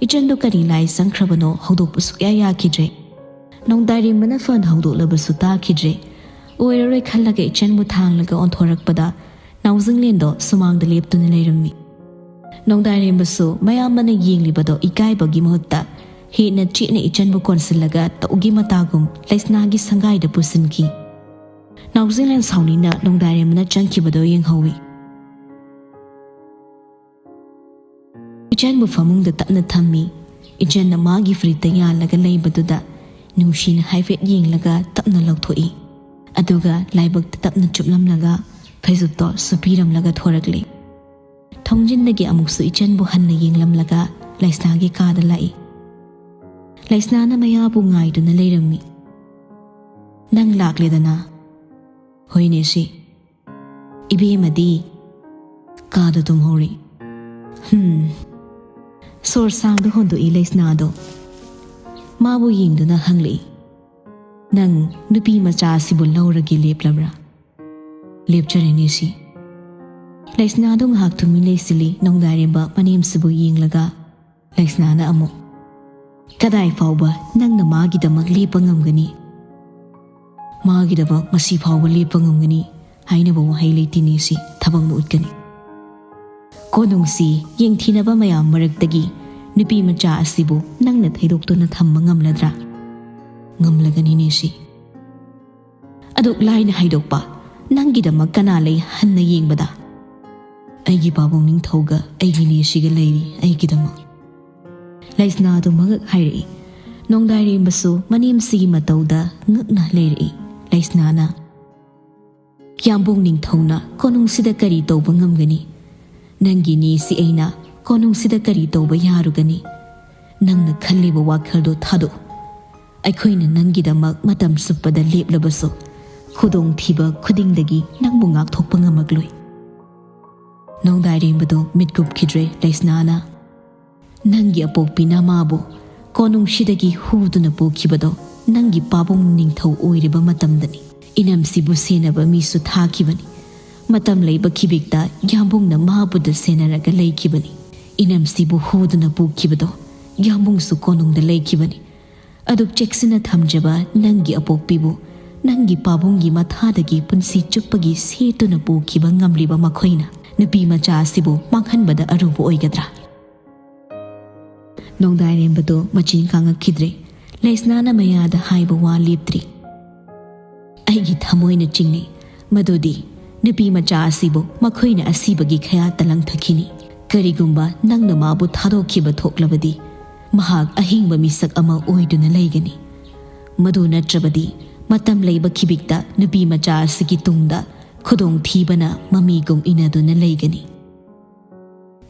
ꯏꯆꯟꯗꯣ ꯀꯔꯤ ꯂꯥꯏ ꯆꯪꯈ꯭ꯔꯕꯅꯣ ꯍꯧꯗꯣꯛꯄ ꯁꯨꯛꯌꯥ ꯌꯥꯈꯤꯗ꯭ꯔꯦ꯫ ꯅꯣꯡꯗꯥꯏꯔꯦꯝꯕꯅ ꯐꯅ ꯍꯧꯗꯣꯛꯂꯕꯁꯨ ꯇꯥꯈꯤꯗ꯭ꯔꯦ꯫ ꯑꯣꯏꯔꯔꯣꯏ ꯈꯜꯂꯒ ꯏꯆꯟꯕꯨ ꯊꯥꯡꯂꯒ ꯑꯣꯟꯊꯣꯔꯛꯄꯗ ꯅꯥꯎꯖꯤꯡꯂꯦꯟꯗꯣ ꯁꯨꯃꯥꯡꯗ ꯂꯦꯞꯇꯨꯅ ꯂꯩꯔꯝꯃꯤ꯫ ꯅꯣꯡꯗꯥꯏꯔꯦꯝꯕꯁꯨ ꯃꯌꯥꯝ ꯑꯃꯅ ꯌꯦꯡꯂꯤꯕꯗꯣ ꯏꯀꯥꯏꯕꯒꯤ ꯃꯍꯨꯠꯇ ꯍꯦꯟꯅ ꯆꯦꯠꯅ ꯏꯆꯟꯕꯨ ꯀꯣꯟꯁꯤꯜꯂꯒ ꯇꯧꯒꯤ ꯃꯇꯥꯒꯨꯝ ꯂꯩꯁꯅꯥꯒꯤ ꯁꯪꯒꯥꯏꯗ ꯄꯨꯁꯤꯟꯈꯤ꯫ ꯅꯥꯎꯖꯦ ꯂꯥꯟꯁꯥꯎꯅꯤꯅ ꯅꯣꯡꯗꯥꯏꯔꯦꯝꯕꯅ ꯆꯪꯈꯤꯕꯗꯣ ꯌꯦꯡꯍꯧꯏ꯫ ꯏꯆꯟꯕꯨ ꯐꯃꯨꯡꯗ ꯇꯞꯅ ꯊꯝꯃꯤ꯫ ꯏꯆꯟꯅ ꯃꯥꯒꯤ ꯐꯨꯔꯤꯠꯇ ꯌꯥꯜꯂꯒ ꯂꯩꯕꯗꯨꯗ ꯅꯨꯡꯁꯤꯅ ꯍꯥꯏꯐꯦꯠ ꯌꯦꯡꯂꯒ ꯇꯞꯅ ꯂꯧꯊꯣꯛꯏ꯫ ꯑꯗꯨꯒ ꯂꯥꯏꯕꯛꯇ ꯇꯞꯅ ꯆꯨꯞꯂꯝꯂꯒ ꯐꯩꯖꯨꯞꯇꯣ ꯁꯨꯞꯄꯤꯔꯝꯂꯒ ꯊꯣꯔꯛꯂꯤ꯫ ꯊꯣꯡꯖꯤꯟꯗꯒꯤ ꯑꯃꯨꯛꯁꯨ ꯏꯆꯟꯕꯨ ꯍꯟꯅ ꯌꯦꯡꯂꯝꯂꯒ ꯂꯩꯁꯅꯥꯒꯤ ꯀꯥꯗ ꯂꯥꯛꯏ꯫ ꯂꯩꯁꯅꯥꯅ ꯃꯌꯥꯕꯨ ꯉꯥꯏꯗꯨꯅ ꯂꯩꯔꯝꯃꯤ꯫ "ꯅꯪ ꯂꯥꯛꯂꯦꯗꯅ?" "ꯍꯣꯏꯅꯦ ꯁꯤ꯫" ꯏꯕꯦꯝꯃꯗꯤ ꯀꯥꯗ ꯇꯨꯝꯍꯧꯔꯤ꯫ ꯍꯝ꯫ ꯁꯣꯔ ꯁꯥꯡꯗ ꯍꯣꯟꯗꯣꯛꯏ ꯂꯩꯁꯅꯥꯗꯣ꯫ ꯃꯥꯕꯨ ꯌꯦꯡꯗꯨꯅ ꯍꯪꯂꯛꯏ, "ꯅꯪ ꯅꯨꯄꯤ ꯃꯆꯥ ꯑꯁꯤꯕꯨ ꯂꯧꯔꯒꯦ ꯂꯦꯞꯂꯕ꯭ꯔꯥ?" "ꯂꯦꯞꯆꯔꯦꯅꯦ ꯁꯤ꯫" ꯂꯩꯁꯅꯥꯗꯣ ꯉꯥꯏꯍꯥꯛ ꯇꯨꯃꯤꯟ ꯂꯩꯁꯤꯜꯂꯤ, ꯅꯣꯡꯗꯥꯏꯔꯦꯝꯕ ꯃꯅꯦꯝꯁꯤꯕꯨ ꯌꯦꯡꯂꯒ꯫ ꯂꯩꯁꯅꯥꯅ ꯑꯃꯨꯛ, "ꯀꯗꯥꯏ ꯐꯥꯎꯕ ꯅꯪꯅ ꯃꯥꯒꯤꯗꯃꯛ ꯂꯦꯞꯄ ꯉꯝꯒꯅꯤ? ꯃꯥꯒꯤꯗꯃꯛ ꯉꯁꯤ ꯐꯥꯎꯕ ꯂꯦꯞꯄ ꯉꯝꯒꯅꯤ ꯍꯥꯏꯅꯕ ꯋꯥꯍꯩ ꯂꯩꯇꯦꯅꯦ ꯁꯤ, ꯊꯕꯛꯅ ꯎꯠꯀꯅꯤ꯫ ꯀꯣꯅꯨꯡꯁꯤ ꯌꯦꯡꯊꯤꯅꯕ ꯃꯌꯥꯝ ꯃꯔꯛꯇꯒꯤ ꯅꯨꯄꯤ ꯃꯆꯥ ꯑꯁꯤꯕꯨ ꯅꯪꯅ ꯊꯩꯗꯣꯛꯇꯨꯅ ꯊꯝꯕ ꯉꯝꯂꯗ꯭ꯔꯥ? ꯉꯝꯂꯒꯅꯤꯅꯦ ꯁꯤ꯫ ꯑꯗꯨꯛ ꯂꯥꯏꯅ ꯍꯥꯏꯗꯣꯛꯄ ꯅꯪꯒꯤꯗꯃꯛ ꯀꯅꯥ ꯂꯩ ꯍꯟꯅ ꯌꯦꯡꯕꯗ? ꯑꯩꯒꯤ ꯄꯥꯕꯨꯡ ꯅꯤꯡꯊꯧꯒ ꯑꯩꯒꯤ ꯅꯦꯁꯤꯒ ꯂꯩꯔꯤ ꯑꯩꯒꯤꯗꯃꯛ꯫" ꯂꯩꯁꯅꯥꯗꯨ ꯃꯉꯛ ꯍꯥꯏꯔꯛꯏ꯫ ꯅꯣꯡꯗꯥꯏꯔꯦꯝꯕꯁꯨ ꯃꯅꯦꯝꯁꯤꯒꯤ ꯃꯇꯧꯗ ꯉꯛꯅ ꯂꯩꯔꯛꯏ꯫ ꯂꯩꯁꯅꯥꯅ, "ꯌꯥꯝꯕꯨꯡ ꯅꯤꯡꯊꯧꯅ ꯀꯣꯅꯨꯡꯁꯤꯗ ꯀꯔꯤ ꯇꯧꯕ ꯉꯝꯒꯅꯤ? ꯅꯪꯒꯤ ꯅꯦꯁꯤ ꯑꯩꯅ ꯀꯣꯅꯨꯡꯁꯤꯗ ꯀꯔꯤ ꯇꯧꯕ ꯌꯥꯔꯨꯒꯅꯤ? ꯅꯪꯅ ꯈꯜꯂꯤꯕ ꯋꯥꯈꯜꯗꯣ ꯊꯥꯗꯣꯛꯎ꯫ ꯑꯩꯈꯣꯏꯅ ꯅꯪꯒꯤꯗꯃꯛ ꯃꯇꯝ ꯆꯨꯞꯄꯗ ꯂꯦꯞꯂꯕꯁꯨ, ꯈꯨꯗꯣꯡꯊꯤꯕ ꯈꯨꯗꯤꯡꯗꯒꯤ ꯅꯪꯕꯨ ꯉꯥꯛꯊꯣꯛꯄ ꯉꯝꯃꯛꯂꯣꯏ꯫" ꯅꯣꯡꯗꯥꯏꯔꯦꯝꯕꯗꯨ ꯃꯤꯠ ꯀꯨꯞꯈꯤꯗ꯭ꯔꯦ ꯂꯩꯁꯅꯥꯅ꯫ "ꯅꯪꯒꯤ ꯑꯄꯣꯛꯄꯤ ꯅꯃꯥꯕꯨ ꯀꯣꯅꯨꯡꯁꯤꯗꯒꯤ ꯍꯨꯗꯨꯅ ꯄꯨꯈꯤꯕꯗꯣ ꯅꯪꯒꯤ ꯄꯥꯕꯨꯡ ꯅꯤꯡꯊꯧ ꯑꯣꯏꯔꯤꯕ ꯃꯇꯝꯗꯅꯤ꯫ ꯏꯅꯝꯁꯤꯕꯨ ꯁꯦꯟꯅꯕ ꯃꯤꯁꯨ ꯊꯥꯈꯤꯕꯅꯤ꯫ ꯃꯇꯝ ꯂꯩꯕ ꯈꯤꯕꯤꯛꯇ ꯌꯥꯝꯕꯨꯡꯅ ꯃꯥꯕꯨꯗ ꯁꯦꯟꯅꯔꯒ ꯂꯩꯈꯤꯕꯅꯤ꯫ ꯏꯅꯝꯁꯤꯕꯨ ꯍꯨꯗꯨꯅ ꯄꯨꯈꯤꯕꯗꯣ ꯌꯥꯝꯕꯨꯡꯁꯨ ꯀꯣꯅꯨꯡꯗ ꯂꯩꯈꯤꯕꯅꯤ꯫ ꯑꯗꯨꯛ ꯆꯦꯛꯁꯤꯟꯅ ꯊꯝꯖꯕ ꯅꯪꯒꯤ ꯑꯄꯣꯛꯄꯤꯕꯨ ꯅꯪꯒꯤ ꯄꯥꯕꯨꯡꯒꯤ ꯃꯊꯥꯗꯒꯤ ꯄꯨꯟꯁꯤ ꯆꯨꯞꯄꯒꯤ ꯁꯦꯠꯇꯨꯅ ꯄꯨꯈꯤꯕ ꯉꯝꯂꯤꯕ ꯃꯈꯣꯏꯅ ꯅꯨꯄꯤ ꯃꯆꯥ ꯑꯁꯤꯕꯨ ꯃꯥꯡꯍꯟꯕꯗ ꯑꯔꯨꯕ ꯑꯣꯏꯒꯗ꯭ꯔꯥ? ꯅꯣꯡꯗꯥꯏꯔꯦꯝꯕꯗꯨ ꯃꯆꯤꯟ ꯀꯥꯡꯉꯛꯈꯤꯗ꯭ꯔꯦ꯫ ꯂꯩꯁꯅꯥꯅ ꯃꯌꯥꯗ ꯍꯥꯏꯕ ꯋꯥ ꯂꯦꯞꯇ꯭ꯔꯤ꯫ ꯑꯩꯒꯤ ꯊꯃꯣꯏꯅ ꯆꯤꯡꯅꯩ꯫ ꯃꯗꯨꯗꯤ ꯅꯨꯄꯤ ꯃꯆꯥ ꯑꯁꯤꯕꯨ ꯃꯈꯣꯏꯅ ꯑꯁꯤꯕꯒꯤ ꯈꯌꯥꯠꯇ ꯂꯪꯊꯈꯤꯅꯤ꯫ ꯀꯔꯤꯒꯨꯝꯕ ꯅꯪꯅ ꯃꯥꯕꯨ ꯊꯥꯗꯣꯛꯈꯤꯕ ꯊꯣꯛꯂꯕꯗꯤ, ꯃꯍꯥꯛ ꯑꯍꯤꯡꯕ ꯃꯤꯁꯛ ꯑꯃ ꯑꯣꯏꯗꯨꯅ ꯂꯩꯒꯅꯤ꯫ ꯃꯗꯨ ꯅꯠꯇ꯭ꯔꯕꯗꯤ, ꯃꯇꯝ ꯂꯩꯕ ꯈꯤꯕꯤꯛꯇ ꯅꯨꯄꯤ ꯃꯆꯥ ꯑꯁꯤꯒꯤ ꯇꯨꯡꯗ ꯈꯨꯗꯣꯡꯊꯤꯕꯅ ꯃꯃꯤꯒꯨꯝ ꯏꯅꯗꯨꯅ ꯂꯩꯒꯅꯤ꯫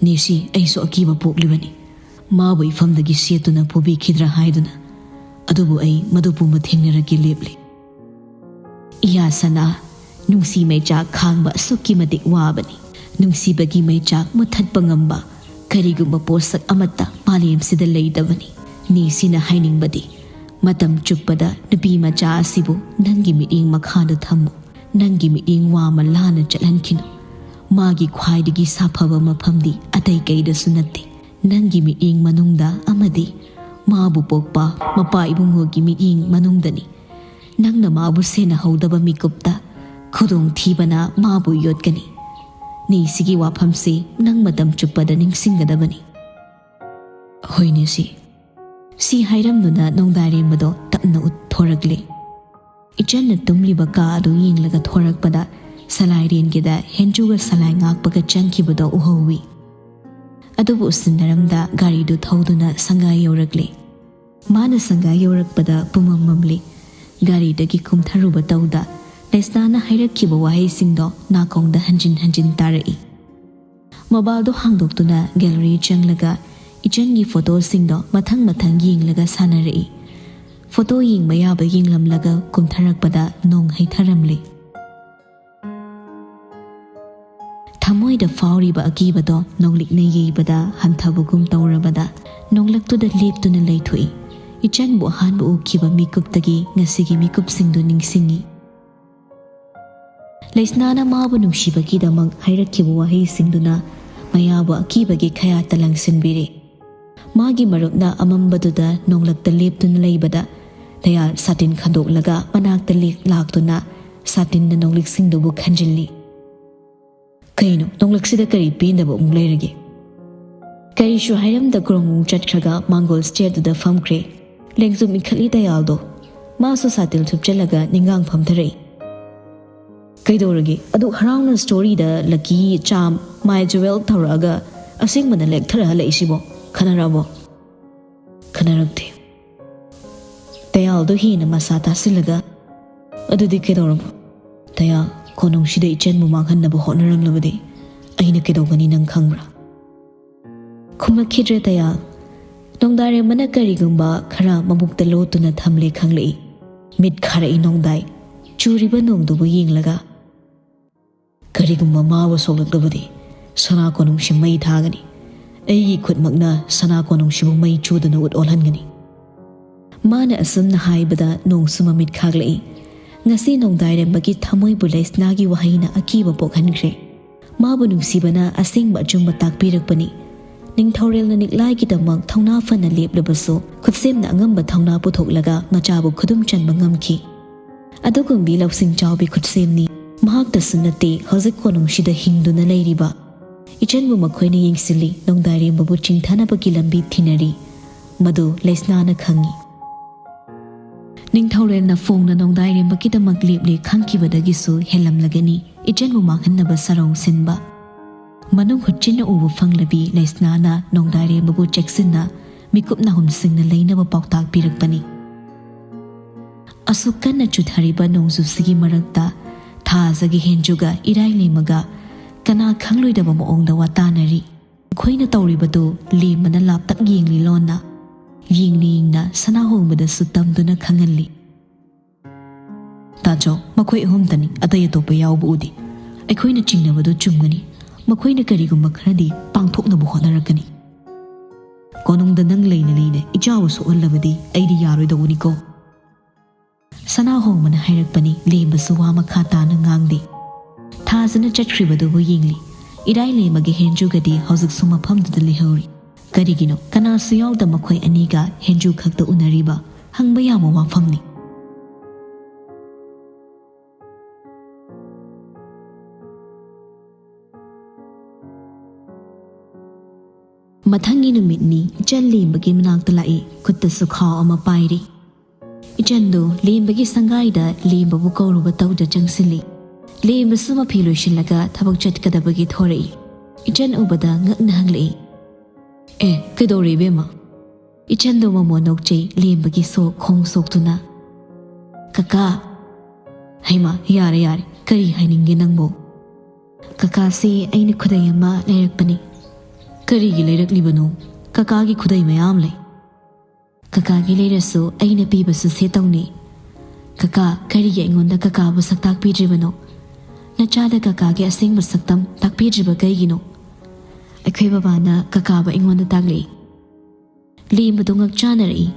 ꯅꯦꯁꯤ, ꯑꯩꯁꯨ ꯑꯀꯤꯕ ꯄꯣꯛꯂꯤꯕꯅꯤ꯫ ꯃꯥꯕꯨ ꯏꯐꯝꯗꯒꯤ ꯁꯦꯠꯇꯨꯅ ꯄꯨꯕꯤꯈꯤꯗ꯭ꯔꯥ ꯍꯥꯏꯗꯨꯅ꯫ ꯑꯗꯨꯕꯨ ꯑꯩ ꯃꯗꯨ ꯄꯨꯝꯕ ꯊꯦꯡꯅꯔꯒꯦ ꯂꯦꯞꯂꯤ꯫ ꯏꯌꯥ ꯁꯅꯥ, ꯅꯨꯡꯁꯤ ꯃꯩꯆꯥꯛ ꯈꯥꯡꯕ ꯑꯁꯨꯛꯀꯤ ꯃꯇꯤꯛ ꯋꯥꯕꯅꯤ꯫ ꯅꯨꯡꯁꯤꯕꯒꯤ ꯃꯩꯆꯥꯛ ꯃꯨꯊꯠꯄ ꯉꯝꯕ ꯀꯔꯤꯒꯨꯝꯕ ꯄꯣꯠꯁꯛ ꯑꯃꯠꯇ ꯃꯥꯂꯦꯝꯁꯤꯗ ꯂꯩꯇꯕꯅꯤ꯫ ꯅꯦꯁꯤꯅ ꯍꯥꯏꯅꯤꯡꯕꯗꯤ, ꯃꯇꯝ ꯆꯨꯞꯄꯗ ꯅꯨꯄꯤ ꯃꯆꯥ ꯑꯁꯤꯕꯨ ꯅꯪꯒꯤ ꯃꯤꯠꯌꯦꯡ ꯃꯈꯥꯗ ꯊꯝꯃꯨ꯫ ꯅꯪꯒꯤ ꯃꯤꯠꯌꯦꯡ ꯋꯥꯃ ꯂꯥꯟꯅ ꯆꯠꯍꯟꯈꯤꯅꯨ꯫ ꯃꯥꯒꯤ ꯈ꯭ꯋꯥꯏꯗꯒꯤ ꯁꯥꯐꯕ ꯃꯐꯝꯗꯤ ꯑꯇꯩ ꯀꯩꯗꯁꯨ ꯅꯠꯇꯦ, ꯅꯪꯒꯤ ꯃꯤꯠꯌꯦꯡ ꯃꯅꯨꯡꯗ ꯑꯃꯗꯤ ꯃꯥꯕꯨ ꯄꯣꯛꯄ ꯃꯄꯥ ꯏꯕꯨꯡꯉꯣꯒꯤ ꯃꯤꯠꯌꯦꯡ ꯃꯅꯨꯡꯗꯅꯤ꯫ ꯅꯪꯅ ꯃꯥꯕꯨ ꯁꯦꯟꯅꯍꯧꯗꯕ ꯃꯤꯀꯨꯞꯇ ꯈꯨꯗꯣꯡꯊꯤꯕꯅ ꯃꯥꯕꯨ ꯌꯣꯠꯀꯅꯤ꯫ ꯅꯦꯁꯤꯒꯤ ꯋꯥꯐꯝꯁꯤ ꯅꯪ ꯃꯇꯝ ꯆꯨꯞꯄꯗ ꯅꯤꯡꯁꯤꯡꯒꯗꯕꯅꯤ꯫ ꯍꯣꯏꯅꯦ ꯁꯤ꯫ ꯁꯤ ꯍꯥꯏꯔꯝꯗꯨꯅ ꯅꯣꯡꯗꯥꯏꯔꯦꯝꯕꯗꯣ ꯇꯞꯅ ꯎꯠꯊꯣꯔꯛꯂꯦ꯫ ꯏꯆꯟꯅ ꯇꯨꯝꯂꯤꯕ ꯀꯥ ꯑꯗꯨ ꯌꯦꯡꯂꯒ ꯊꯣꯔꯛꯄꯗ ꯁꯂꯥꯏꯔꯦꯟꯒꯤꯗ ꯍꯦꯟꯖꯨꯒ ꯁꯂꯥꯏ ꯉꯥꯛꯄꯒ ꯆꯪꯈꯤꯕꯗꯣ ꯎꯍꯧꯏ꯫ ꯑꯗꯨꯕꯨ ꯎꯁꯤꯟꯅꯔꯝꯗ ꯒꯥꯔꯤꯗꯨ ꯊꯧꯗꯨꯅ ꯁꯪꯒꯥꯏ ꯌꯧꯔꯛꯂꯦ꯫ ꯃꯥꯅ ꯁꯪꯒꯥꯏ ꯌꯧꯔꯛꯄꯗ ꯄꯨꯃꯝ ꯃꯝꯂꯤ꯫ ꯒꯥꯔꯤꯗꯒꯤ ꯀꯨꯝꯊꯔꯨꯕ ꯇꯧꯗ ꯂꯩꯁꯅꯥꯅ ꯍꯥꯏꯔꯛꯈꯤꯕ ꯋꯥꯍꯩꯁꯤꯡꯗꯣ ꯅꯥꯀꯣꯡꯗ ꯍꯟꯖꯤꯟ ꯍꯟꯖꯤꯟ ꯇꯥꯔꯛꯏ꯫ ꯃꯣꯕꯥꯏꯜꯗꯣ ꯍꯥꯡꯗꯣꯛꯇꯨꯅ ꯒꯦꯂꯔꯤ ꯆꯪꯂꯒ ꯏꯆꯟꯒꯤ ꯐꯣꯇꯣꯁꯤꯡꯗꯣ ꯃꯊꯪ ꯃꯊꯪ ꯌꯦꯡꯂꯒ ꯁꯥꯟꯅꯔꯛꯏ꯫ ꯐꯣꯇꯣ ꯌꯦꯡꯕ ꯌꯥꯕ ꯌꯦꯡꯂꯝꯂꯒ ꯀꯨꯝꯊꯔꯛꯄꯗ ꯅꯣꯡ ꯍꯩꯊꯔꯝꯂꯦ꯫ ꯊꯃꯣꯏꯗ ꯐꯥꯎꯔꯤꯕ ꯑꯀꯤꯕꯗꯣ ꯅꯣꯡꯂꯤꯛꯅ ꯌꯩꯕꯗ ꯍꯟꯊꯕꯒꯨꯝ ꯇꯧꯔꯕꯗ ꯅꯣꯡꯂꯛꯇꯨꯗ ꯂꯦꯞꯇꯨꯅ ꯂꯩꯊꯣꯛꯏ꯫ ꯏꯆꯟꯕꯨ ꯑꯍꯥꯟꯕ ꯎꯈꯤꯕ ꯃꯤꯀꯨꯞꯇꯒꯤ ꯉꯁꯤꯒꯤ ꯃꯤꯀꯨꯞꯁꯤꯡꯗꯨ ꯅꯤꯡꯁꯤꯡꯏ꯫ ꯂꯩꯁꯅꯥꯅ ꯃꯥꯕꯨ ꯅꯨꯡꯁꯤꯕꯒꯤꯗꯃꯛ ꯍꯥꯏꯔꯛꯈꯤꯕ ꯋꯥꯍꯩꯁꯤꯡꯗꯨꯅ ꯃꯌꯥꯕꯨ ꯑꯀꯤꯕꯒꯤ ꯈꯌꯥꯠꯇ ꯂꯪꯁꯤꯟꯕꯤꯔꯦ꯫ ꯃꯥꯒꯤ ꯃꯔꯨꯞꯅ ꯑꯃꯝꯕꯗꯨꯗ ꯅꯣꯡꯂꯛꯇ ꯂꯦꯞꯇꯨꯅ ꯂꯩꯕꯗ ꯗꯌꯥꯜ ꯁꯥꯇꯤꯟ ꯈꯟꯗꯣꯛꯂꯒ ꯃꯅꯥꯛꯇ ꯂꯦꯛ-, ꯂꯥꯛꯇꯨꯅ ꯁꯥꯇꯤꯟꯅ ꯅꯣꯡꯂꯤꯛꯁꯤꯡꯗꯨꯕꯨ ꯈꯟꯖꯤꯜꯂꯤ꯫ "ꯀꯩꯅꯣ, ꯅꯣꯡꯂꯛꯁꯤꯗ ꯀꯔꯤ ꯄꯦꯟꯗꯕ ꯑꯃꯨꯛ ꯂꯩꯔꯒꯦ?" ꯀꯔꯤꯁꯨ ꯍꯥꯏꯔꯝꯗ ꯀ꯭ꯔꯣꯡ ꯑꯃꯨꯛ ꯆꯠꯈ꯭ꯔꯒ ꯃꯥꯡꯒꯣꯜ ꯁ꯭ꯇꯦꯌꯔꯗꯨꯗ ꯐꯝꯈ꯭ꯔꯦ꯫ ꯂꯦꯡꯖꯨꯝ ꯏꯟꯈꯠꯂꯤ ꯗꯌꯥꯜꯗꯣ꯫ ꯃꯥꯁꯨ ꯁꯥꯇꯤꯜ ꯊꯨꯞꯆꯜꯂꯒ ꯅꯤꯡꯒꯥꯡ ꯐꯝꯊꯔꯛꯏ꯫ "ꯀꯩꯗꯧꯔꯒꯦ? ꯑꯗꯨꯛ ꯍꯔꯥꯎꯅ ꯁ꯭ꯇꯣꯔꯤꯗ ꯂꯛꯀꯤ ꯆꯥꯝ, ꯃꯥꯏ ꯖꯨꯋꯦꯜ ꯇꯧꯔꯛꯑꯒ ꯑꯁꯦꯡꯕꯅ ꯂꯦꯛꯊꯔ ꯍꯜꯂꯛꯏꯁꯤꯕꯣ? ꯈꯟꯅꯔꯛꯑꯕꯣ?" "ꯈꯟꯅꯔꯛꯇꯦ꯫" ꯗꯌꯥꯜꯗꯣ ꯍꯦꯟꯅ ꯃꯁꯥ ꯇꯥꯁꯤꯜꯂꯒ, "ꯑꯗꯨꯗꯤ ꯀꯩꯗꯧꯔꯕ? ꯗꯌꯥꯜ, ꯀꯣꯅꯨꯡꯁꯤꯗ ꯏꯆꯟꯕꯨ ꯃꯥꯡꯍꯟꯅꯕ ꯍꯣꯠꯅꯔꯝꯂꯕꯗꯤ ꯑꯩꯅ ꯀꯩꯗꯧꯒꯅꯤ ꯅꯪ ꯈꯪꯕ꯭ꯔꯥ?" ꯈꯨꯝꯂꯛꯈꯤꯗ꯭ꯔꯦ ꯗꯌꯥꯜ꯫ ꯅꯣꯡꯗꯥꯏꯔꯦꯝꯕꯅ ꯀꯔꯤꯒꯨꯝꯕ ꯈꯔ ꯃꯕꯨꯛꯇ ꯂꯣꯠꯇꯨꯅ ꯊꯝꯂꯦ ꯈꯪꯂꯛꯏ꯫ ꯃꯤꯠ ꯈꯥꯔꯛꯏ ꯅꯣꯡꯗꯥꯏ꯫ ꯆꯨꯔꯤꯕ ꯅꯣꯡꯗꯨꯕꯨ ꯌꯦꯡꯂꯒ, "ꯀꯔꯤꯒꯨꯝꯕ ꯃꯥꯕꯨ ꯁꯣꯛꯂꯛꯂꯕꯗꯤ ꯁꯅꯥ ꯀꯣꯅꯨꯡꯁꯤ ꯃꯩ ꯊꯥꯒꯅꯤ꯫ ꯑꯩꯒꯤ ꯈꯨꯠꯃꯛꯅ ꯁꯅꯥ ꯀꯣꯅꯨꯡꯁꯤꯕꯨ ꯃꯩ ꯆꯨꯗꯅ ꯎꯠ ꯑꯣꯜꯍꯟꯒꯅꯤ꯫" ꯃꯥꯅ ꯑꯁꯨꯝꯅ ꯍꯥꯏꯕꯗ ꯅꯣꯡꯁꯨ ꯃꯃꯤꯠ ꯈꯥꯛꯂꯛꯏ꯫ ꯉꯁꯤ ꯅꯣꯡꯗꯥꯏꯔꯦꯝꯕꯒꯤ ꯊꯃꯣꯏꯕꯨ ꯂꯩꯁꯅꯥꯒꯤ ꯋꯥꯍꯩꯅ ꯑꯀꯤꯕ ꯄꯣꯛꯍꯟꯈ꯭ꯔꯦ꯫ ꯃꯥꯕꯨ ꯅꯨꯡꯁꯤꯕꯅ ꯑꯁꯦꯡꯕ ꯑꯆꯨꯝꯕ ꯇꯥꯛꯄꯤꯔꯛꯄꯅꯤ꯫ ꯅꯤꯡꯊꯧꯔꯦꯜꯅ ꯅꯤꯛꯂꯥꯏꯒꯤꯗꯃꯛ ꯊꯧꯅꯥ ꯐꯅ ꯂꯦꯞꯂꯕꯁꯨ, ꯈꯨꯠꯁꯦꯝꯅ ꯑꯉꯝꯕ ꯊꯧꯅꯥ ꯄꯨꯊꯣꯛꯂꯒ ꯃꯆꯥꯕꯨ ꯈꯨꯗꯨꯝ ꯆꯟꯕ ꯉꯝꯈꯤ꯫ ꯑꯗꯨꯒꯨꯝꯕꯤ ꯂꯧꯁꯤꯡ ꯆꯥꯎꯕꯤ ꯈꯨꯠꯁꯦꯝꯅꯤ꯫ ꯃꯍꯥꯛꯇꯁꯨ ꯅꯠꯇꯦ, ꯍꯧꯖꯤꯛ ꯀꯣꯅꯨꯡꯁꯤꯗ ꯍꯤꯡꯗꯨꯅ ꯂꯩꯔꯤꯕ ꯏꯆꯟꯕꯨ ꯃꯈꯣꯏꯅ ꯌꯦꯡꯁꯤꯜꯂꯤ, ꯅꯣꯡꯗꯥꯏꯔꯦꯝꯕꯕꯨ ꯆꯤꯡꯊꯅꯕꯒꯤ ꯂꯝꯕꯤ ꯊꯤꯅꯔꯤ꯫ ꯃꯗꯨ ꯂꯩꯁꯅꯥꯅ ꯈꯪꯏ꯫ ꯅꯤꯡꯊꯧꯔꯦꯜꯅ ꯐꯣꯡꯅ ꯅꯣꯡꯗꯥꯏꯔꯦꯝꯕꯒꯤꯗꯃꯛ ꯂꯦꯞꯂꯦ ꯈꯪꯈꯤꯕꯗꯒꯤꯁꯨ ꯍꯦꯜꯂꯝꯂꯒꯅꯤ ꯏꯆꯟꯕꯨ ꯃꯥꯡꯍꯟꯅꯕ ꯁꯔꯧ ꯁꯤꯟꯕ꯫ ꯃꯅꯨꯡ ꯍꯨꯠꯆꯤꯟꯅ ꯎꯕ ꯐꯪꯂꯕꯤ ꯂꯩꯁꯅꯥꯅ ꯅꯣꯡꯗꯥꯏꯔꯦꯝꯕꯕꯨ ꯆꯦꯛꯁꯤꯟꯅ ꯃꯤꯀꯨꯞ ꯅꯥꯍꯨꯝꯁꯤꯡꯅ ꯂꯩꯅꯕ ꯄꯥꯎꯇꯥꯛ ꯄꯤꯔꯛꯄꯅꯤ꯫ ꯑꯁꯨꯛ ꯀꯟꯅ ꯆꯨꯊꯔꯤꯕ ꯅꯣꯡꯖꯨꯁꯤꯒꯤ ꯃꯔꯛꯇ ꯊꯥꯖꯒꯤ ꯍꯦꯟꯖꯨꯒ ꯏꯔꯥꯏ ꯂꯩꯃꯒ ꯀꯅꯥ ꯈꯪꯂꯣꯏꯗꯕ ꯃꯑꯣꯡꯗ ꯋꯥꯇꯥꯅꯔꯤ꯫ ꯃꯈꯣꯏꯅ ꯇꯧꯔꯤꯕꯗꯨ ꯂꯦꯝꯕꯅ ꯂꯥꯞꯇꯛ ꯌꯦꯡꯂꯤ ꯂꯣꯟꯅ꯫ ꯌꯦꯡꯅ ꯌꯦꯡꯅ ꯁꯅꯥꯍꯣꯡꯕꯗꯁꯨ ꯇꯝꯗꯨꯅ ꯈꯪꯍꯜꯂꯤ꯫ "ꯇꯥꯖꯧ, ꯃꯈꯣꯏ ꯑꯍꯨꯝꯇꯅꯤ, ꯑꯇꯩ ꯑꯇꯣꯞꯄ ꯌꯥꯎꯕ ꯎꯗꯦ꯫ ꯑꯩꯈꯣꯏꯅ ꯆꯤꯡꯅꯕꯗꯨ ꯆꯨꯝꯒꯅꯤ꯫ ꯃꯈꯣꯏꯅ ꯀꯔꯤꯒꯨꯝꯕ ꯈꯔꯗꯤ ꯄꯥꯡꯊꯣꯛꯅꯕ ꯍꯣꯠꯅꯔꯛꯀꯅꯤ꯫ ꯀꯣꯅꯨꯡꯗ ꯅꯪ ꯂꯩꯅ ꯂꯩꯅ ꯏꯆꯥꯕꯨ ꯁꯣꯛꯍꯜꯂꯕꯗꯤ ꯑꯩꯗꯤ ꯌꯥꯔꯣꯏꯗꯧꯕꯅꯤꯀꯣ꯫" ꯁꯅꯥꯍꯣꯡꯕꯅ ꯍꯥꯏꯔꯛꯄꯅꯤ, ꯂꯦꯝꯕꯁꯨ ꯋꯥ ꯃꯈꯥ ꯇꯥꯅ ꯉꯥꯡꯗꯦ꯫ ꯊꯥꯖꯅ ꯆꯠꯈ꯭ꯔꯤꯕꯗꯨꯕꯨ ꯌꯦꯡꯂꯤ꯫ ꯏꯔꯥꯏ ꯂꯩꯃꯒꯤ ꯍꯦꯟꯖꯨꯒꯗꯤ ꯍꯧꯖꯤꯛꯁꯨ ꯃꯐꯝꯗꯨꯗ ꯂꯩꯍꯧꯔꯤ꯫ ꯀꯔꯤꯒꯤꯅꯣ? ꯀꯅꯥꯁꯨ ꯌꯥꯎꯗ ꯃꯈꯣꯏ ꯑꯅꯤꯒ ꯍꯦꯟꯖꯨ ꯈꯛꯇ ꯎꯅꯔꯤꯕ? ꯍꯪꯕ ꯌꯥꯕ ꯋꯥꯐꯝꯅꯤ꯫ ꯃꯊꯪꯒꯤ ꯅꯨꯃꯤꯠꯅꯤ꯫ ꯏꯆꯟ ꯂꯦꯝꯕꯒꯤ ꯃꯅꯥꯛꯇ ꯂꯥꯛꯏ꯫ ꯈꯨꯠꯇꯁꯨ ꯈꯥꯎ ꯑꯃ ꯄꯥꯏꯔꯤ꯫ ꯏꯆꯟꯗꯨ ꯂꯦꯝꯕꯒꯤ ꯁꯪꯒꯥꯏꯗ ꯂꯦꯝꯕꯕꯨ ꯀꯧꯔꯨꯕ ꯇꯧꯗ ꯆꯪꯁꯤꯜꯂꯤ꯫ ꯂꯦꯝꯕꯁꯨ ꯃꯐꯤ ꯂꯣꯏꯁꯤꯜꯂꯒ ꯊꯕꯛ ꯆꯠꯀꯗꯕꯒꯤ ꯊꯣꯔꯛꯏ꯫ ꯏꯆꯟ ꯎꯕꯗ ꯉꯛꯅ ꯍꯪꯂꯛꯏ, "ꯑꯦ, ꯀꯩꯗꯧꯔꯦ ꯏꯕꯦꯝꯃ?" ꯏꯆꯟꯗꯨ ꯃꯃꯣꯟ ꯅꯣꯛꯆꯩ, ꯂꯦꯝꯕꯒꯤ ꯁꯣꯛ ꯈꯣꯡ ꯁꯣꯛꯇꯨꯅ꯫ "ꯀꯀꯥ!" "ꯍꯩꯃꯥ, ꯌꯥꯔꯦ ꯌꯥꯔꯦ, ꯀꯔꯤ ꯍꯥꯏꯅꯤꯡꯒꯦ ꯅꯪꯕꯨ?" "ꯀꯀꯥꯁꯦ, ꯑꯩꯅ ꯈꯨꯗꯩ ꯑꯃ ꯂꯩꯔꯛꯄꯅꯤ꯫" "ꯀꯔꯤꯒꯤ ꯂꯩꯔꯛꯂꯤꯕꯅꯣ? ꯀꯀꯥꯒꯤ ꯈꯨꯗꯩ ꯃꯌꯥꯝ ꯂꯩ꯫" "ꯀꯀꯥꯒꯤ ꯂꯩꯔꯁꯨ ꯑꯩꯅ ꯄꯤꯕꯁꯨ ꯁꯦꯠꯇꯧꯅꯤ꯫ ꯀꯀꯥ, ꯀꯔꯤꯒꯤ ꯑꯩꯉꯣꯟꯗ ꯀꯀꯥꯕꯨ ꯁꯛ ꯇꯥꯛꯄꯤꯗ꯭ꯔꯤꯕꯅꯣ? ꯅꯆꯥꯗ ꯀꯀꯥꯒꯤ ꯑꯁꯦꯡꯕ ꯁꯛꯇꯝ ꯇꯥꯛꯄꯤꯗ꯭ꯔꯤꯕ ꯀꯩꯒꯤꯅꯣ?" ꯑꯩꯈꯣꯏ ꯕꯕꯥꯅ ꯀꯀꯥꯕꯨ ꯑꯩꯉꯣꯟꯗ ꯇꯥꯛꯂꯛꯏ꯫ ꯂꯦꯝꯕꯗꯨ ꯉꯛꯆꯥꯅꯔꯛꯏ꯫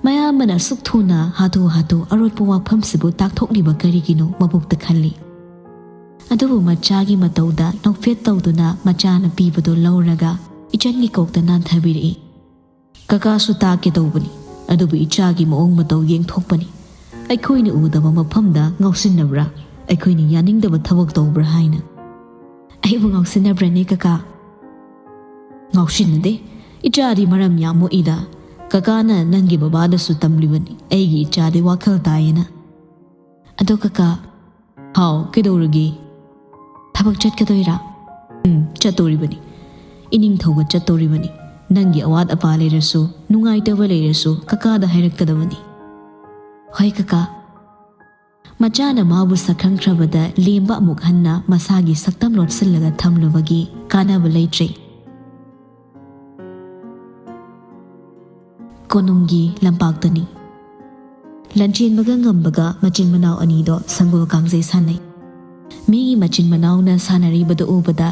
ꯃꯌꯥꯝꯕꯅ ꯑꯁꯨꯛ ꯊꯨꯅ ꯍꯥꯊꯨ ꯍꯥꯊꯨ ꯑꯔꯣꯠꯄ ꯋꯥꯐꯝꯁꯤꯕꯨ ꯇꯥꯛꯊꯣꯛꯂꯤꯕ ꯀꯔꯤꯒꯤꯅꯣ ꯃꯕꯣꯛꯇ ꯈꯜꯂꯤ꯫ ꯑꯗꯨꯕꯨ ꯃꯆꯥꯒꯤ ꯃꯇꯧꯗ ꯅꯣꯛꯐꯦꯠ ꯇꯧꯗꯨꯅ ꯃꯆꯥꯅ ꯄꯤꯕꯗꯨ ꯂꯧꯔꯒ ꯏꯆꯟꯒꯤ ꯀꯣꯛꯇ ꯅꯥꯟꯊꯕꯤꯔꯛꯏ꯫ "ꯀꯀꯥꯁꯨ ꯇꯥꯛꯀꯦ ꯇꯧꯕꯅꯤ, ꯑꯗꯨꯕꯨ ꯏꯆꯥꯒꯤ ꯃꯑꯣꯡ ꯃꯇꯧ ꯌꯦꯡꯊꯣꯛꯄꯅꯤ꯫ ꯑꯩꯈꯣꯏꯅ ꯎꯗꯕ ꯃꯐꯝꯗ ꯉꯥꯎꯁꯤꯟꯅꯕ꯭ꯔꯥ? ꯑꯩꯈꯣꯏꯅ ꯌꯥꯅꯤꯡꯗꯕ ꯊꯕꯛ ꯇꯧꯕ꯭ꯔꯥ ꯍꯥꯏꯅ꯫" "ꯑꯩꯕꯨ ꯉꯥꯎꯁꯤꯟꯅꯕ꯭ꯔꯅꯦ ꯀꯀꯥ?" "ꯉꯥꯎꯁꯤꯟꯅꯗꯦ꯫ ꯏꯆꯥꯗꯤ ꯃꯔꯝ ꯌꯥꯝ ꯃꯣꯛꯏꯗ꯫ ꯀꯀꯥꯅ ꯅꯪꯒꯤ ꯕꯕꯥꯗꯁꯨ ꯇꯝꯂꯤꯕꯅꯤ, ꯑꯩꯒꯤ ꯏꯆꯥꯗꯤ ꯋꯥꯈꯜ ꯇꯥꯏꯌꯦꯅ꯫" "ꯑꯗꯣ ꯀꯀꯥ꯫" "ꯍꯥꯎ, ꯀꯩꯗꯧꯔꯒꯦ?" "ꯊꯕꯛ ꯆꯠꯀꯗꯣꯏꯔꯥ?" "ꯎꯝ, ꯆꯠꯇꯣꯔꯤꯕꯅꯤ꯫ ꯏꯅꯤꯡꯊꯧꯒ ꯆꯠꯇꯣꯔꯤꯕꯅꯤ꯫ ꯅꯪꯒꯤ ꯑꯋꯥꯠ ꯑꯄꯥ ꯂꯩꯔꯁꯨ, ꯅꯨꯡꯉꯥꯏꯇꯕ ꯂꯩꯔꯁꯨ ꯀꯀꯥꯗ ꯍꯥꯏꯔꯛꯀꯗꯕꯅꯤ꯫" "ꯍꯣꯏ ꯀꯀꯥ꯫" ꯃꯆꯥꯅ ꯃꯥꯕꯨ ꯁꯛꯈꯪꯈ꯭ꯔꯕꯗ ꯂꯦꯝꯕ ꯑꯃꯨꯛ ꯍꯟꯅ ꯃꯁꯥꯒꯤ ꯁꯛꯇꯝ ꯂꯣꯠꯁꯤꯜꯂꯒ ꯊꯝꯂꯨꯕꯒꯤ ꯀꯥꯟꯅꯕ ꯂꯩꯇ꯭ꯔꯦ꯫ ꯀꯣꯅꯨꯡꯒꯤ ꯂꯝꯄꯥꯛꯇꯅꯤ꯫ ꯂꯟꯆꯦꯟꯕꯒ ꯉꯝꯕꯒ ꯃꯆꯤꯟ ꯃꯅꯥꯎ ꯑꯅꯤꯗꯣ ꯁꯪꯒꯣꯜ ꯀꯥꯡꯖꯩ ꯁꯥꯟꯅꯩ꯫ ꯃꯤꯒꯤ ꯃꯆꯤꯟ ꯃꯅꯥꯎꯅ ꯁꯥꯟꯅꯔꯤꯕꯗꯨ ꯎꯕꯗ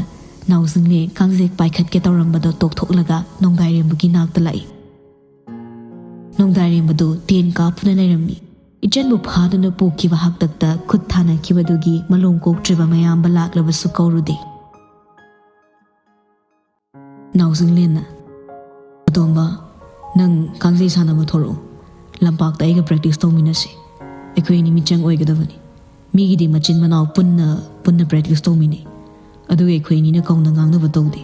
ꯅꯥꯎꯖꯤꯡꯂꯦ ꯀꯥꯡꯖꯩ ꯄꯥꯏꯈꯠꯀꯦ ꯇꯧꯔꯝꯕꯗꯣ ꯇꯣꯛꯊꯣꯛꯂꯒ ꯅꯣꯡꯗꯥꯏꯔꯦꯝꯕꯒꯤ ꯅꯥꯛꯇ ꯂꯥꯛꯏ꯫ ꯅꯣꯡꯗꯥꯏꯔꯦꯝꯕꯗꯨ ꯇꯦꯟ ꯀꯥꯞꯇꯨꯅ ꯂꯩꯔꯝꯃꯤ꯫ ꯏꯆꯟꯕꯨ ꯐꯥꯗꯨꯅ ꯄꯨꯈꯤꯕ ꯍꯥꯛꯇꯛꯇ ꯈꯨꯠ ꯊꯥꯅꯈꯤꯕꯗꯨꯒꯤ ꯃꯂꯣꯝ ꯀꯣꯛꯇ꯭ꯔꯤꯕ ꯃꯌꯥꯝꯕ ꯂꯥꯛꯂꯕꯁꯨ ꯀꯧꯔꯨꯗꯦ꯫ ꯅꯥꯎꯖꯤꯡꯂꯦꯟꯅ, "ꯑꯇꯣꯝꯕ, ꯅꯪ ꯀꯥꯡꯖꯩ ꯁꯥꯟꯅꯕ ꯊꯣꯔꯛꯎ꯫ ꯂꯝꯄꯥꯛꯇ ꯑꯩꯒ practice ꯇꯧꯃꯤꯟꯅꯁꯤ꯫ ꯑꯩꯈꯣꯏ ꯑꯅꯤ ꯃꯤꯆꯪ ꯑꯣꯏꯒꯗꯕꯅꯤ꯫ ꯃꯤꯒꯤꯗꯤ ꯃꯆꯤꯟ ꯃꯅꯥꯎ ꯄꯨꯟꯅ, ꯄꯨꯟꯅ practice ꯇꯧꯃꯤꯟꯅꯩ꯫ ꯑꯗꯨꯒ ꯑꯩꯈꯣꯏ ꯑꯅꯤꯅ ꯀꯧꯅ ꯉꯥꯡꯅꯕ ꯇꯧꯗꯦ꯫"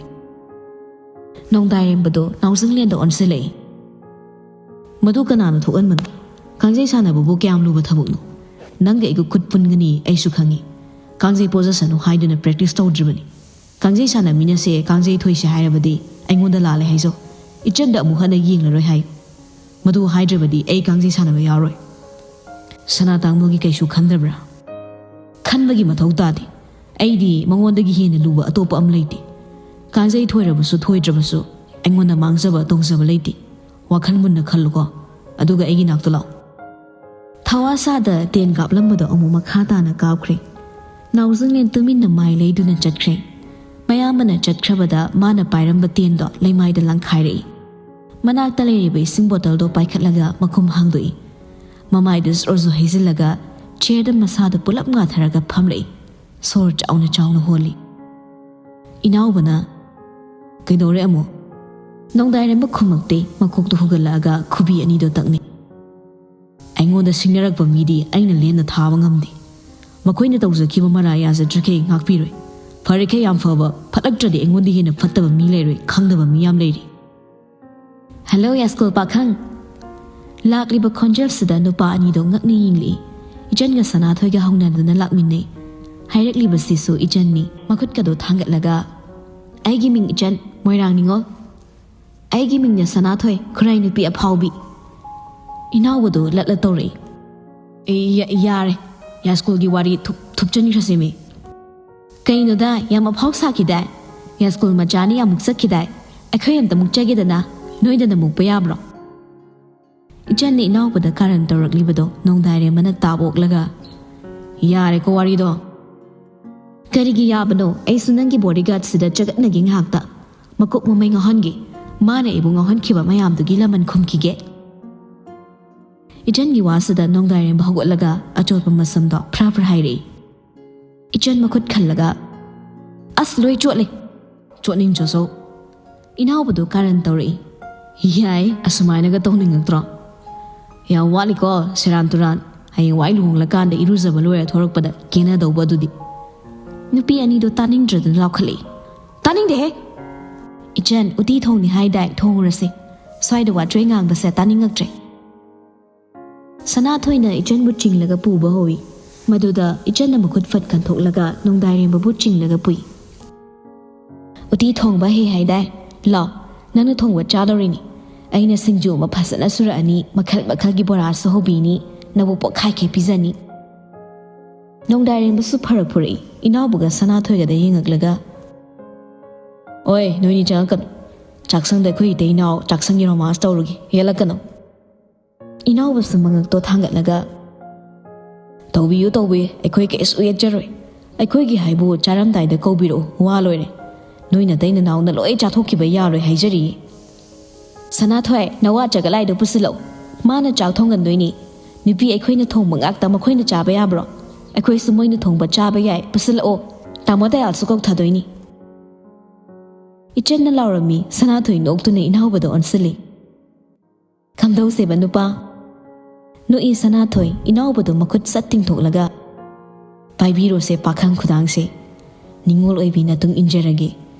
ꯅꯣꯡꯗꯥꯏꯔꯦꯝꯕꯗꯣ ꯅꯥꯎꯖꯤꯡꯂꯦꯟꯗ ꯑꯣꯟꯁꯤꯜꯂꯛꯏ꯫ "ꯃꯗꯨ ꯀꯅꯥꯅ ꯊꯣꯛꯍꯟꯕꯅꯣ? ꯀꯥꯡꯖꯩ ꯁꯥꯟꯅꯕꯕꯨ ꯀꯌꯥꯝ ꯂꯨꯕ ꯊꯕꯛꯅꯣ? ꯅꯪꯒ ꯑꯩꯒ ꯈꯨꯠ ꯄꯨꯟꯒꯅꯤ ꯑꯩꯁꯨ ꯈꯪꯉꯤ꯫ ꯀꯥꯡꯖꯩ ꯄꯣꯖꯁꯅꯨ ꯍꯥꯏꯗꯨꯅ ꯄ꯭ꯔꯦꯛꯇꯤꯁ ꯇꯧꯗ꯭ꯔꯤꯕꯅꯤ꯫ ꯀꯥꯡꯖꯩ ꯁꯥꯟꯅꯃꯤꯟꯅꯁꯦ, ꯀꯥꯡꯖꯩ ꯊꯣꯏꯁꯦ ꯍꯥꯏꯔꯕꯗꯤ ꯑꯩꯉꯣꯟꯗ ꯂꯥꯜꯂꯦ ꯍꯥꯏꯖꯧ꯫ ꯏꯆꯟꯗ ꯑꯃꯨꯛ ꯍꯟꯅ ꯌꯦꯡꯂꯔꯣꯏ ꯍꯥꯏꯌꯨ꯫ ꯃꯗꯨ ꯍꯥꯏꯗ꯭ꯔꯕꯗꯤ ꯑꯩ ꯀꯥꯡꯖꯩ ꯁꯥꯟꯅꯕ ꯌꯥꯎꯔꯣꯏ꯫" "ꯁꯅꯥ ꯇꯥꯡꯃꯨꯒꯤ ꯀꯩꯁꯨ ꯈꯟꯗꯕ꯭ꯔꯥ?" "ꯈꯟꯕꯒꯤ ꯃꯊꯧ ꯇꯥꯗꯦ꯫ ꯑꯩꯗꯤ ꯃꯉꯣꯟꯗꯒꯤ ꯍꯦꯟꯅ ꯂꯨꯕ ꯑꯇꯣꯞꯄ ꯑꯃ ꯂꯩꯇꯦ꯫ ꯀꯥꯡꯖꯩ ꯊꯣꯏꯔꯕꯁꯨ ꯊꯣꯏꯗ꯭ꯔꯕꯁꯨ ꯑꯩꯉꯣꯟꯗ ꯃꯥꯡꯖꯕ ꯇꯣꯡꯖꯕ ꯂꯩꯇꯦ꯫ ꯋꯥꯈꯜ ꯃꯨꯟꯅ ꯈꯜꯂꯨꯀꯣ, ꯑꯗꯨꯒ ꯑꯩꯒꯤ ꯅꯥꯛꯇ ꯂꯥꯛꯑꯣ꯫" ꯊꯋꯥ ꯁꯥꯗ ꯇꯦꯟ ꯀꯥꯞꯂꯝꯕꯗꯣ ꯑꯃꯨꯛ ꯃꯈꯥ ꯇꯥꯅ ꯀꯥꯞꯈ꯭ꯔꯦ꯫ ꯅꯥꯎꯖꯤꯡꯂꯦꯟ ꯇꯨꯃꯤꯟꯅ ꯃꯥꯏ ꯂꯩꯗꯨꯅ ꯆꯠꯈ꯭ꯔꯦ꯫ ꯃꯌꯥꯝꯕꯅ ꯆꯠꯈ꯭ꯔꯕꯗ ꯃꯥꯅ ꯄꯥꯏꯔꯝꯕ ꯇꯦꯟꯗꯣ ꯂꯩꯃꯥꯏꯗ ꯂꯪꯈꯥꯏꯔꯛꯏ꯫ ꯃꯅꯥꯛꯇ ꯂꯩꯔꯤꯕ ꯏꯁꯤꯡ ꯕꯣꯇꯜꯗꯣ ꯄꯥꯏꯈꯠꯂꯒ ꯃꯈꯨꯝ ꯍꯥꯡꯗꯣꯛꯏ꯫ ꯃꯃꯥꯏꯗ ꯖꯣꯔ ꯖꯣꯔ ꯍꯩꯖꯤꯜꯂꯒ ꯆꯤꯌꯔꯗ ꯃꯁꯥꯗꯣ ꯄꯨꯂꯞ ꯉꯥꯊꯔꯒ ꯐꯝꯂꯛꯏ꯫ ꯁꯣꯔ ꯆꯥꯎꯅ ꯆꯥꯎꯅ ꯍꯣꯜꯂꯤ꯫ ꯏꯅꯥꯎꯕꯅ, "ꯀꯩꯗꯧꯔꯦ ꯑꯃꯨꯛ?" ꯅꯣꯡꯗꯥꯏꯔꯦꯝꯕ ꯈꯨꯝꯃꯛꯇꯦ, ꯃꯀꯣꯛꯇꯣ ꯍꯨꯒꯠꯂꯛꯑꯒ ꯈꯨꯕꯤ ꯑꯅꯤꯗꯣ ꯇꯛꯅꯩ꯫ "ꯑꯩꯉꯣꯟꯗ ꯁꯤꯡꯅꯔꯛꯄ ꯃꯤꯗꯤ ꯑꯩꯅ ꯂꯦꯟꯅ ꯊꯥꯕ ꯉꯝꯗꯦ꯫ ꯃꯈꯣꯏꯅ ꯇꯧꯖꯈꯤꯕ ꯃꯔꯥ ꯌꯥꯖꯗ꯭ꯔꯤꯈꯩ ꯉꯥꯛꯄꯤꯔꯣꯏ꯫ ꯐꯔꯦꯈꯩ ꯌꯥꯝ ꯐꯕ, ꯐꯠꯂꯛꯇ꯭ꯔꯗꯤ ꯑꯩꯉꯣꯟꯗ ꯍꯦꯟꯅ ꯐꯠꯇꯕ ꯃꯤ ꯂꯩꯔꯣꯏ, ꯈꯪꯗꯕ ꯃꯤ ꯌꯥꯝ ꯂꯩꯔꯤ꯫" "ꯍꯜꯂꯣ, ꯌꯥꯏꯁ꯭ꯀꯨꯜ ꯄꯥꯈꯪ!" ꯂꯥꯛꯂꯤꯕ ꯈꯣꯟꯖꯦꯜꯁꯤꯗ ꯅꯨꯄꯥ ꯑꯅꯤꯗꯣ ꯉꯛꯅ ꯌꯦꯡꯂꯛꯏ꯫ ꯏꯆꯟꯒ ꯁꯅꯥꯊꯣꯏꯒ ꯍꯧꯅꯗꯨꯅ ꯂꯥꯛꯃꯤꯟꯅꯩ꯫ ꯍꯥꯏꯔꯛꯂꯤꯕꯁꯤꯁꯨ ꯏꯆꯟꯅꯤ꯫ ꯃꯈꯨꯠꯀꯗꯣ ꯊꯥꯡꯒꯠꯂꯒ, "ꯑꯩꯒꯤ ꯃꯤꯡ ꯏꯆꯟ, ꯃꯣꯏꯔꯥꯡ ꯅꯤꯉꯣꯜ꯫" "ꯑꯩꯒꯤ ꯃꯤꯡꯅ ꯁꯅꯥꯊꯣꯏ, ꯈꯨꯔꯥꯏ ꯅꯨꯄꯤ ꯑꯐꯥꯎꯕꯤ꯫" ꯏꯅꯥꯎꯕꯗꯣ ꯂꯠꯂ ꯇꯧꯔꯛꯏ꯫ "ꯑꯦ, ꯌꯥ-, ꯌꯥꯔꯦ, ꯌꯥꯏꯁ꯭ꯀꯨꯜꯒꯤ ꯋꯥꯔꯤ ꯊꯨꯞ-, ꯊꯨꯞꯆꯟꯈ꯭ꯔꯁꯤꯃꯤ꯫" "ꯀꯩꯅꯣꯗ, ꯌꯥꯝ ꯑꯐꯥꯎ ꯁꯥꯈꯤꯗꯥꯏ? ꯌꯥꯏꯁ꯭ꯀꯨꯜ ꯃꯆꯥꯅꯤ ꯌꯥꯝ ꯃꯨꯛꯆꯈꯤꯗꯥꯏ? ꯑꯩꯈꯣꯏ ꯑꯝꯇ ꯃꯨꯛꯆꯒꯦꯗꯅ, ꯅꯣꯏꯗꯅ ꯃꯨꯛꯄ ꯌꯥꯕ꯭ꯔꯣ?" ꯏꯆꯟꯅ ꯏꯅꯥꯎꯕꯗ ꯀꯥꯔꯟ ꯇꯧꯔꯛꯂꯤꯕꯗꯣ ꯅꯣꯡꯗꯥꯏꯔꯦꯝꯕꯅ ꯇꯥꯞ ꯑꯣꯛꯂꯒ, "ꯌꯥꯔꯦꯀꯣ ꯋꯥꯔꯤꯗꯣ꯫ ꯀꯔꯤꯒꯤ ꯌꯥꯕꯅꯣ? ꯑꯩꯁꯨ ꯅꯪꯒꯤ ꯕꯣꯗꯤꯒꯥꯔꯗꯁꯤꯗ ꯆꯒꯠꯅꯒꯦ ꯉꯥꯏꯍꯥꯛꯇ꯫ ꯃꯀꯣꯛ ꯃꯃꯩ ꯉꯥꯎꯍꯟꯒꯦ꯫ ꯃꯥꯅ ꯑꯩꯕꯨ ꯉꯥꯎꯍꯟꯈꯤꯕ ꯃꯌꯥꯝꯗꯨꯒꯤ ꯂꯃꯟ ꯈꯨꯝꯈꯤꯒꯦ꯫" ꯏꯆꯟꯒꯤ ꯋꯥꯁꯤꯗ ꯅꯣꯡꯗꯥꯏꯔꯦꯝꯕ ꯍꯧꯒꯠꯂꯒ ꯑꯆꯣꯠꯄ ꯃꯁꯝꯗꯣ ꯐ꯭ꯔꯥ ꯐ꯭ꯔꯥ ꯍꯥꯏꯔꯛꯏ꯫ ꯏꯆꯟ ꯃꯈꯨꯠ ꯈꯜꯂꯒ, "ꯑꯁ, ꯂꯣꯏ ꯆꯣꯠꯂꯦ꯫" "ꯆꯣꯠꯅꯤꯡ ꯆꯣꯠꯆꯧ꯫" ꯏꯅꯥꯎꯕꯗꯣ ꯀꯥꯔꯟ ꯇꯧꯔꯛꯏ꯫ "ꯌꯥꯏ, ꯑꯁꯨꯃꯥꯏꯅꯒ ꯇꯧꯅꯤꯡꯉꯛꯇ꯭ꯔꯣ? ꯌꯥꯝ ꯋꯥꯠꯂꯤꯀꯣ, ꯁꯦꯔꯥꯟ ꯇꯨꯔꯥꯟ꯫ ꯍꯌꯦꯡꯋꯥꯏ ꯂꯨꯍꯣꯡꯂꯀꯥꯟꯗ ꯏꯔꯨꯖꯕ ꯂꯣꯏꯔ ꯊꯣꯔꯛꯄꯗ ꯀꯦꯅꯗꯧꯕ ꯑꯗꯨꯗꯤ꯫" ꯅꯨꯄꯤ ꯑꯅꯤꯗꯣ ꯇꯥꯅꯤꯡꯗ꯭ꯔꯗꯅ ꯂꯥꯎꯈꯠꯂꯛꯏ꯫ "ꯇꯥꯅꯤꯡꯗꯦꯍꯦ!" "ꯏꯆꯟ, ꯎꯇꯤ ꯊꯣꯡꯅꯤ ꯍꯥꯏꯗꯥꯏ? ꯊꯣꯡꯉꯨꯔꯁꯦ꯫ ꯁ꯭ꯋꯥꯏꯗ ꯋꯥꯇ꯭ꯔꯦ ꯉꯥꯡꯕꯁꯦ ꯇꯥꯅꯤꯡꯉꯛꯇ꯭ꯔꯦ"꯫ ꯁꯅꯥꯊꯣꯏꯅ ꯏꯆꯟꯕꯨ ꯆꯤꯡꯂꯒ ꯄꯨꯕ ꯍꯧꯏ꯫ ꯃꯗꯨꯗ ꯏꯆꯟꯅ ꯃꯈꯨꯠ ꯐꯠ ꯀꯟꯊꯣꯛꯂꯒ ꯅꯣꯡꯗꯥꯏꯔꯦꯝꯕꯕꯨ ꯆꯤꯡꯂꯒ ꯄꯨꯏ꯫ "ꯎꯇꯤ ꯊꯣꯡꯕ ꯍꯩ ꯍꯥꯏꯗꯥꯏ? ꯂꯥꯎ, ꯅꯪꯅ ꯊꯣꯡꯕ ꯆꯥꯗꯧꯔꯤꯅꯤ꯫ ꯑꯩꯅ ꯁꯤꯡꯖꯨ ꯑꯃ ꯐꯖꯅ ꯁꯨꯔꯛꯑꯅꯤ, ꯃꯈꯜ ꯃꯈꯜꯒꯤ ꯕꯣꯔꯥꯁꯨ ꯍꯧꯕꯤꯅꯤ, ꯅꯕꯨ ꯄꯣꯛꯈꯥꯏꯈꯩ ꯄꯤꯖꯅꯤ"꯫ ꯅꯣꯡꯗꯥꯏꯔꯦꯝꯕꯁꯨ ꯐꯔꯛ ꯐꯨꯔꯛꯏ, ꯏꯅꯥꯎꯕꯒ ꯁꯅꯥꯊꯣꯏꯒꯗ ꯌꯦꯡꯉꯛꯂꯒ, "ꯑꯣꯏ, ꯅꯣꯏꯅꯤ ꯆꯪꯉꯛꯀꯅꯨ꯫ ꯆꯥꯛꯁꯪꯗ ꯑꯩꯈꯣꯏ ꯏꯇꯩ ꯏꯅꯥꯎ ꯆꯥꯛꯁꯪꯒꯤ ꯔꯣꯃꯥꯟꯁ ꯇꯧꯔꯨꯒꯦ, ꯌꯦꯠꯂꯛꯀꯅꯨ"꯫ ꯏꯅꯥꯎꯕꯁꯨ ꯃꯉꯛꯇꯣ ꯊꯥꯡꯒꯠꯂꯒ, "ꯇꯧꯕꯤꯌꯨ, ꯇꯧꯕꯤꯌꯨ, ꯑꯩꯈꯣꯏ ꯀꯩꯁꯨ ꯌꯦꯠꯆꯔꯣꯏ꯫ ꯑꯩꯈꯣꯏꯒꯤ ꯍꯥꯏꯕꯨ ꯆꯥꯔꯝꯗꯥꯏꯗ ꯀꯧꯕꯤꯔꯛꯎ, ꯋꯥ ꯂꯣꯏꯔꯦ꯫ ꯅꯣꯏ ꯅꯇꯩ ꯅꯅꯥꯎꯅ ꯂꯣꯏ ꯆꯥꯊꯣꯛꯈꯤꯕ ꯌꯥꯔꯣꯏ ꯍꯥꯏꯖꯔꯤꯌꯦ꯫ ꯁꯅꯥꯊꯣꯏ, ꯅꯋꯥ ꯆꯒꯂꯥꯏꯗꯣ ꯄꯨꯁꯤꯜꯂꯛꯎ꯫ ꯃꯥꯅ ꯆꯥꯛ ꯊꯣꯡꯒꯟꯗꯣꯏꯅꯤ꯫ ꯅꯨꯄꯤ ꯑꯩꯈꯣꯏꯅ ꯊꯣꯡꯕ ꯉꯥꯛꯇ ꯃꯈꯣꯏꯅ ꯆꯥꯕ ꯌꯥꯕ꯭ꯔꯣ? ꯑꯩꯈꯣꯏꯁꯨ ꯃꯣꯏꯅ ꯊꯣꯡꯕ ꯆꯥꯕ ꯌꯥꯏ, ꯄꯨꯁꯤꯜꯂꯛꯑꯣ꯫ ꯇꯥꯃꯣ ꯗꯌꯥꯜꯁꯨ ꯀꯧꯊꯗꯣꯏꯅꯤ"꯫ ꯏꯆꯟꯅ ꯂꯥꯎꯔꯝꯃꯤ, ꯁꯅꯥꯊꯣꯏ ꯅꯣꯛꯇꯨꯅ ꯏꯅꯥꯎꯕꯗ ꯑꯣꯟꯁꯤꯜꯂꯤ꯫ "ꯈꯝꯗꯧꯁꯦꯕ ꯅꯨꯄꯥ"꯫ ꯅꯣꯛꯏ ꯁꯅꯥꯊꯣꯏ, ꯏꯅꯥꯎꯕꯗꯣ ꯃꯈꯨꯠ ꯁꯠ ꯇꯤꯡꯊꯣꯛꯂꯒ, "ꯄꯥꯏꯕꯤꯔꯣꯁꯦ ꯄꯥꯈꯪ ꯈꯨꯗꯥꯡꯁꯦ꯫ ꯅꯤꯉꯣꯜ ꯑꯣꯏꯕꯤ ꯅꯇꯨꯡ ꯏꯟꯖꯔꯒꯦ꯫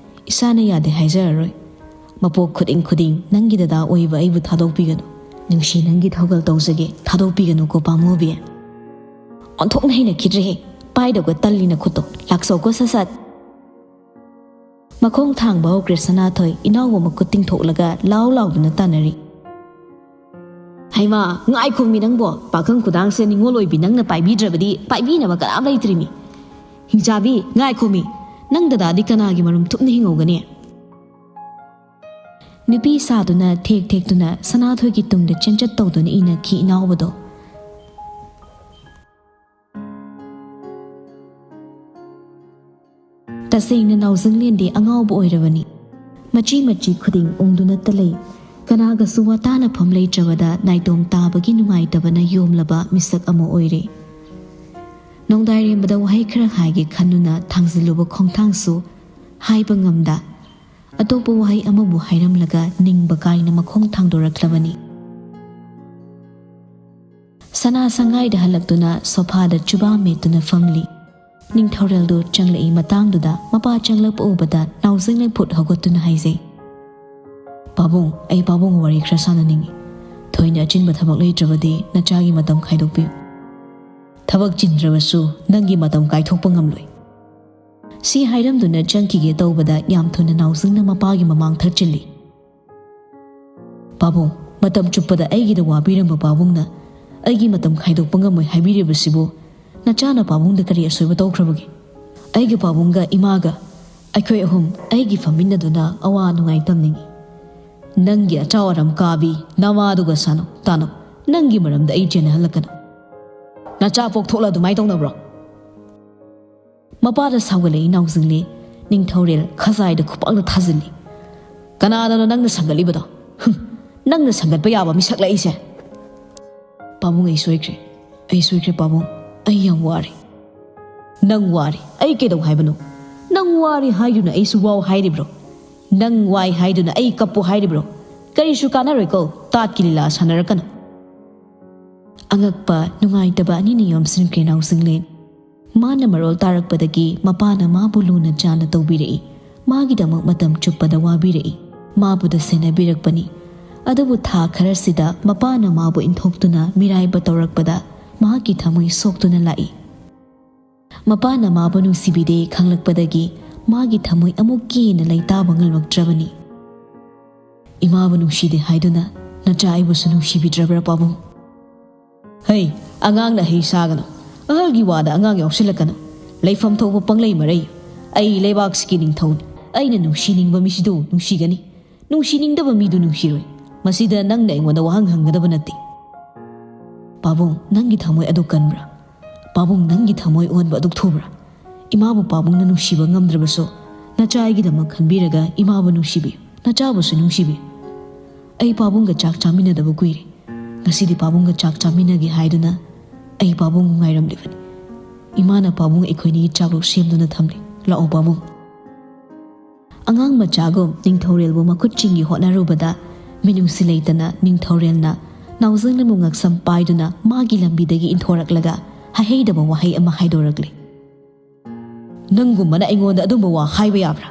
ꯏꯁꯥꯅ ꯌꯥꯗꯦ ꯍꯥꯏꯖꯔꯔꯣꯏ꯫ ꯃꯄꯣꯛ ꯈꯨꯗꯤꯡ ꯈꯨꯗꯤꯡ ꯅꯪꯒꯤ ꯗꯗꯥ ꯑꯣꯏꯕ ꯑꯩꯕꯨ ꯊꯥꯗꯣꯛꯄꯤꯒꯅꯨ꯫ ꯅꯨꯡꯁꯤ ꯅꯪꯒꯤ ꯊꯧꯒꯜ ꯇꯧꯖꯒꯦ, ꯊꯥꯗꯣꯛꯄꯤꯒꯅꯨꯀꯣ ꯄꯥꯝꯃꯨꯕꯤ"꯫ ꯑꯣꯟꯊꯣꯛꯅ ꯍꯩꯅꯈꯤꯗ꯭ꯔꯦꯍꯦ꯫ ꯄꯥꯏꯗꯧꯒ ꯇꯜꯂꯤ ꯅꯈꯨꯠꯇꯣ꯫ ꯂꯥꯛꯆꯧꯀꯣ ꯁꯠ ꯁꯠ꯫ ꯃꯈꯣꯡ ꯊꯥꯡꯕ ꯍꯧꯈ꯭ꯔꯦ ꯁꯅꯥꯊꯣꯏ, ꯏꯅꯥꯎꯕ ꯃꯈꯨꯠ ꯇꯤꯡꯊꯣꯛꯂꯒ ꯂꯥꯎ ꯂꯥꯎꯗꯨꯅ ꯇꯥꯟꯅꯔꯤ꯫ "ꯍꯩꯃꯥ, ꯉꯥꯏꯈꯣꯃꯤ ꯅꯪꯕꯣ, ꯄꯥꯈꯪ ꯈꯨꯗꯥꯡꯁꯦ ꯅꯤꯉꯣꯜ ꯑꯣꯏꯕꯤ ꯅꯪꯅ ꯄꯥꯏꯕꯤꯗ꯭ꯔꯕꯗꯤ ꯄꯥꯏꯕꯤꯅꯕ ꯀꯅꯥꯝ ꯂꯩꯇ꯭ꯔꯤꯃꯤ꯫ ꯍꯤꯡꯆꯥꯕꯤ, ꯉꯥꯏꯈꯣꯃꯤ, ꯅꯪ ꯗꯗꯥꯗꯤ ꯀꯅꯥꯒꯤ ꯃꯔꯨꯝ ꯊꯨꯞꯅ ꯍꯤꯡꯍꯧꯒꯅꯤ?" ꯅꯨꯄꯤ ꯁꯥꯗꯨꯅ ꯊꯦꯛ ꯊꯦꯛꯇꯨꯅ ꯁꯅꯥꯊꯣꯏꯒꯤ ꯇꯨꯡꯗ ꯆꯦꯟꯆꯠ ꯇꯧꯗꯨꯅ ꯏꯟꯅꯈꯤ ꯏꯅꯥꯎꯕꯗꯣ꯫ ꯇꯁꯦꯡꯅ ꯅꯥꯎꯖꯪꯂꯦꯟꯗꯤ ꯑꯉꯥꯎꯕ ꯑꯣꯏꯔꯕꯅꯤ꯫ ꯃꯆꯤ ꯃꯆꯤ ꯈꯨꯗꯤꯡ ꯎꯪꯗꯨꯅꯇ ꯂꯩ꯫ ꯀꯅꯥꯒꯁꯨ ꯋꯥꯇꯥꯅꯐꯝ ꯂꯩꯇ꯭ꯔꯕꯗ ꯅꯥꯏꯇꯣꯝ ꯇꯥꯕꯒꯤ ꯅꯨꯡꯉꯥꯏꯇꯕꯅ ꯌꯣꯝꯂꯕ ꯃꯤꯁꯛ ꯑꯃ ꯑꯣꯏꯔꯦ꯫ ꯅꯣꯡꯗꯥꯏꯔꯦꯝꯕꯗ ꯋꯥꯍꯩ ꯈꯔ ꯍꯥꯏꯒꯦ ꯈꯟꯗꯨꯅ ꯊꯥꯡꯖꯤꯜꯂꯨꯕ ꯈꯣꯡꯊꯥꯡꯁꯨ ꯍꯥꯏꯕ ꯉꯝꯗ, ꯑꯇꯣꯞꯄ ꯋꯥꯍꯩ ꯑꯃꯕꯨ ꯍꯥꯏꯔꯝꯂꯒ ꯅꯤꯡꯕ ꯀꯥꯏꯅ ꯃꯈꯣꯡ ꯊꯥꯡꯗꯣꯔꯛꯂꯕꯅꯤ꯫ ꯁꯅꯥ ꯁꯪꯒꯥꯏꯗ ꯍꯜꯂꯛꯇꯨꯅ ꯁꯣꯐꯥꯗ ꯆꯨꯕꯥ ꯃꯦꯠꯇꯨꯅ ꯐꯝꯂꯤ꯫ ꯅꯤꯡꯊꯧꯔꯦꯜꯗꯨ ꯆꯪꯂꯛꯏ ꯃꯇꯥꯡꯗꯨꯗ ꯃꯄꯥ ꯆꯪꯂꯛꯄ ꯎꯕꯗ ꯅꯥꯎꯖꯤꯡꯅ ꯐꯨꯠ ꯍꯧꯒꯠꯇꯨꯅ ꯍꯥꯏꯖꯩ, "ꯄꯥꯕꯨꯡ, ꯑꯩ ꯄꯥꯕꯨꯡꯒ ꯋꯥꯔꯤ ꯈꯔ ꯁꯥꯟꯅꯅꯤꯡꯏ꯫ ꯊꯣꯏꯅ ꯑꯆꯤꯟꯕ ꯊꯕꯛ ꯂꯩꯇ꯭ꯔꯕꯗꯤ ꯅꯆꯥꯒꯤ ꯃꯇꯝ ꯈꯥꯏꯗꯣꯛꯄꯤꯌꯨ꯫ ꯊꯕꯛ ꯆꯤꯟꯗ꯭ꯔꯕꯁꯨ ꯅꯪꯒꯤ ꯃꯇꯝ ꯀꯥꯏꯊꯣꯛꯄ ꯉꯝꯂꯣꯏ"꯫ ꯁꯤ ꯍꯥꯏꯔꯝꯗꯨꯅ ꯆꯪꯈꯤꯒꯦ ꯇꯧꯕꯗ ꯌꯥꯝ ꯊꯨꯅ ꯅꯥꯎꯖꯤꯡꯅ ꯃꯄꯥꯒꯤ ꯃꯃꯥꯡ ꯊꯛꯆꯤꯜꯂꯤ꯫ "ꯄꯥꯕꯨꯡ, ꯃꯇꯝ ꯆꯨꯞꯄꯗ ꯑꯩꯒꯤꯗ ꯋꯥꯕꯤꯔꯝꯕ ꯄꯥꯕꯨꯡꯅ ꯑꯩꯒꯤ ꯃꯇꯝ ꯈꯥꯏꯗꯣꯛꯄ ꯉꯝꯃꯣꯏ ꯍꯥꯏꯕꯤꯔꯤꯕꯁꯤꯕꯨ ꯅꯆꯥꯅ ꯄꯥꯕꯨꯡꯗ ꯀꯔꯤ ꯑꯁꯣꯏꯕ ꯇꯧꯈ꯭ꯔꯕꯒꯦ? ꯑꯩꯒ ꯄꯥꯕꯨꯡꯒ ꯏꯃꯥꯒ ꯑꯩꯈꯣꯏ ꯑꯍꯨꯝ ꯑꯩꯒꯤ ꯐꯝꯃꯤꯟꯅꯗꯨꯅ ꯑꯋꯥ ꯅꯨꯡꯉꯥꯏ ꯇꯝꯅꯤꯡꯏ꯫ ꯅꯪꯒꯤ ꯑꯆꯥꯎ ꯑꯔꯝ ꯀꯥꯕꯤ ꯅꯃꯥꯗꯨꯒ ꯁꯥꯟꯅꯧ, ꯇꯥꯅꯧ꯫ ꯅꯪꯒꯤ ꯃꯔꯝꯗ ꯑꯩ ꯆꯦꯟꯅꯍꯜꯂꯛꯀꯅꯨ"꯫ "ꯅꯆꯥ ꯄꯣꯛꯊꯣꯛꯂ ꯑꯗꯨꯃꯥꯏꯅ ꯇꯧꯅꯕ꯭ꯔꯣ?" ꯃꯄꯥꯗ ꯁꯥꯎꯒꯠꯂꯛꯏ ꯅꯥꯎꯖꯤꯡꯂꯦ꯫ ꯅꯤꯡꯊꯧꯔꯦꯜ ꯈꯖꯥꯏꯗ ꯈꯨꯄꯥꯛꯅ ꯊꯥꯖꯤꯜꯂꯤ꯫ "ꯀꯅꯥꯗꯅꯣ ꯅꯪꯅ ꯁꯪꯒꯠꯂꯤꯕꯗꯣ? ꯍꯨꯝ, ꯅꯪꯅ ꯁꯪꯒꯠꯄ ꯌꯥꯕ ꯃꯤꯁꯛꯂ ꯑꯩꯁꯦ?" "ꯄꯥꯕꯨꯡ, ꯑꯩ ꯁꯣꯏꯈ꯭ꯔꯦ꯫ ꯑꯩ ꯁꯣꯏꯈ꯭ꯔꯦ ꯄꯥꯕꯨꯡ꯫ ꯑꯩ ꯌꯥꯝ ꯋꯥꯔꯦ"꯫ "ꯅꯪ ꯋꯥꯔꯦ, ꯑꯩ ꯀꯩꯗꯧ ꯍꯥꯏꯕꯅꯣ? ꯅꯪ ꯋꯥꯔꯦ ꯍꯥꯏꯗꯨꯅ ꯑꯩꯁꯨ ꯋꯥꯎ ꯍꯥꯏꯔꯤꯕ꯭ꯔꯣ? ꯅꯪ ꯋꯥꯏ ꯍꯥꯏꯗꯨꯅ ꯑꯩ ꯀꯞꯄꯨ ꯍꯥꯏꯔꯤꯕ꯭ꯔꯣ? ꯀꯔꯤꯁꯨ ꯀꯥꯟꯅꯔꯣꯏꯀꯣ, ꯇꯥꯠꯀꯤ ꯂꯤꯂꯥ ꯁꯥꯟꯅꯔꯛꯀꯅꯨ"꯫ ꯑꯉꯛꯄ, ꯅꯨꯡꯉꯥꯏꯇꯕ ꯑꯅꯤꯅ ꯌꯣꯝꯁꯤꯟꯈ꯭ꯔꯦ ꯅꯥꯎꯖꯤꯡꯂꯦꯟ꯫ ꯃꯥꯅ ꯃꯔꯣꯜ ꯇꯥꯔꯛꯄꯗꯒꯤ ꯃꯄꯥꯅ ꯃꯥꯕꯨ ꯂꯨꯅ ꯆꯥꯟꯅ ꯇꯧꯕꯤꯔꯛꯏ꯫ ꯃꯥꯒꯤꯗꯃꯛ ꯃꯇꯝ ꯆꯨꯞꯄꯗ ꯋꯥꯕꯤꯔꯛꯏ꯫ ꯃꯥꯕꯨꯗ ꯁꯦꯟꯅꯕꯤꯔꯛꯄꯅꯤ꯫ ꯑꯗꯨꯕꯨ ꯊꯥ ꯈꯔꯁꯤꯗ ꯃꯄꯥꯅ ꯃꯥꯕꯨ ꯏꯟꯊꯣꯛꯇꯨꯅ ꯃꯤꯔꯥꯏꯕ ꯇꯧꯔꯛꯄꯗ ꯃꯍꯥꯛꯀꯤ ꯊꯃꯣꯏ ꯁꯣꯛꯇꯨꯅ ꯂꯥꯛꯏ꯫ ꯃꯄꯥꯅ ꯃꯥꯕꯨ ꯅꯨꯡꯁꯤꯕꯤꯗꯦ ꯈꯪꯂꯛꯄꯗꯒꯤ ꯃꯥꯒꯤ ꯊꯃꯣꯏ ꯑꯃꯨꯛꯀ ꯍꯦꯟꯅ ꯂꯩꯇꯥꯕ ꯉꯝꯂꯛꯇ꯭ꯔꯕꯅꯤ꯫ "ꯏꯃꯥꯕꯨ ꯅꯨꯡꯁꯤꯗꯦ ꯍꯥꯏꯗꯨꯅ ꯅꯆꯥ ꯑꯩꯕꯨꯁꯨ ꯅꯨꯡꯁꯤꯕꯤꯗ꯭ꯔꯕ꯭ꯔꯥ ꯄꯥꯕꯨꯡ?" "ꯍꯩ, ꯑꯉꯥꯡꯅ ꯍꯩ ꯁꯥꯒꯅꯨ꯫ ꯑꯍꯜꯒꯤ ꯋꯥꯗ ꯑꯉꯥꯡ ꯌꯥꯎꯁꯤꯜꯂꯛꯀꯅꯨ꯫ ꯂꯩꯐꯝ ꯊꯣꯛꯄ ꯄꯪꯂꯩ ꯃꯔꯩ꯫ ꯑꯩ ꯂꯩꯕꯥꯛꯁꯤꯒꯤ ꯅꯤꯡꯊꯧꯅꯤ꯫ ꯑꯩꯅ ꯅꯨꯡꯁꯤꯅꯤꯡꯕ ꯃꯤꯁꯤꯗꯨ ꯅꯨꯡꯁꯤꯒꯅꯤ꯫ ꯅꯨꯡꯁꯤꯅꯤꯡꯗꯕ ꯃꯤꯗꯨ ꯅꯨꯡꯁꯤꯔꯣꯏ꯫ ꯃꯁꯤꯗ ꯅꯪꯅ ꯑꯩꯉꯣꯟꯗ ꯋꯥꯍꯪ ꯍꯪꯒꯗꯕ ꯅꯠꯇꯦ"꯫ "ꯄꯥꯕꯨꯡ, ꯅꯪꯒꯤ ꯊꯃꯣꯏ ꯑꯗꯨ ꯀꯟꯕ꯭ꯔꯥ? ꯄꯥꯕꯨꯡ, ꯅꯪꯒꯤ ꯊꯃꯣꯏ ꯑꯣꯟꯕ ꯑꯗꯨꯛ ꯊꯨꯕ꯭ꯔꯥ? ꯏꯃꯥꯕꯨ ꯄꯥꯕꯨꯡꯅ ꯅꯨꯡꯁꯤꯕ ꯉꯝꯗ꯭ꯔꯕꯁꯨ ꯅꯆꯥ ꯑꯩꯒꯤꯗꯃꯛ ꯈꯟꯕꯤꯔꯒ ꯏꯃꯥꯕꯨ ꯅꯨꯡꯁꯤꯕꯤꯌꯨ, ꯅꯆꯥꯕꯨꯁꯨ ꯅꯨꯡꯁꯤꯕꯤꯌꯨ꯫ ꯑꯩ ꯄꯥꯕꯨꯡꯒ ꯆꯥꯛ ꯆꯥꯃꯤꯟꯅꯗꯕ ꯀꯨꯏꯔꯦ꯫ ꯉꯁꯤꯗꯤ ꯄꯥꯕꯨꯡꯒ ꯆꯥꯛ ꯆꯥꯃꯤꯟꯅꯒꯦ ꯍꯥꯏꯗꯨꯅ ꯑꯩ ꯄꯥꯕꯨꯡꯕꯨ ꯉꯥꯏꯔꯝꯂꯤꯕꯅꯤ꯫ ꯏꯃꯥꯅ ꯄꯥꯕꯨꯡ ꯑꯩꯈꯣꯏꯅꯤꯒꯤ ꯆꯥꯛꯂꯨꯛ ꯁꯦꯝꯗꯨꯅ ꯊꯝꯂꯤ꯫ ꯂꯥꯛꯑꯣ ꯄꯥꯕꯨꯡ"꯫ ꯑꯉꯥꯡ ꯃꯆꯥꯒꯨꯝ ꯅꯤꯡꯊꯧꯔꯦꯜꯕꯨ ꯃꯈꯨꯠꯁꯤꯡꯒꯤ ꯍꯣꯠꯅꯔꯨꯕꯗ ꯃꯤꯅꯨꯡꯁꯤ ꯂꯩꯇꯅ ꯅꯤꯡꯊꯧꯔꯦꯜꯅ ꯅꯥꯎꯖꯪꯅꯕꯨ ꯉꯛꯁꯝ ꯄꯥꯏꯗꯨꯅ ꯃꯥꯒꯤ ꯂꯝꯕꯤꯗꯒꯤ ꯏꯟꯊꯣꯔꯛꯂꯒ ꯍꯩꯍꯩꯗꯕ ꯋꯥꯍꯩ ꯑꯃ ꯍꯥꯏꯗꯣꯔꯛꯂꯤ꯫ ꯅꯪꯒꯨꯝꯕꯅ ꯑꯩꯉꯣꯟꯗ ꯑꯗꯨꯝꯕ ꯋꯥ ꯍꯥꯏꯕ ꯌꯥꯕ꯭ꯔꯥ?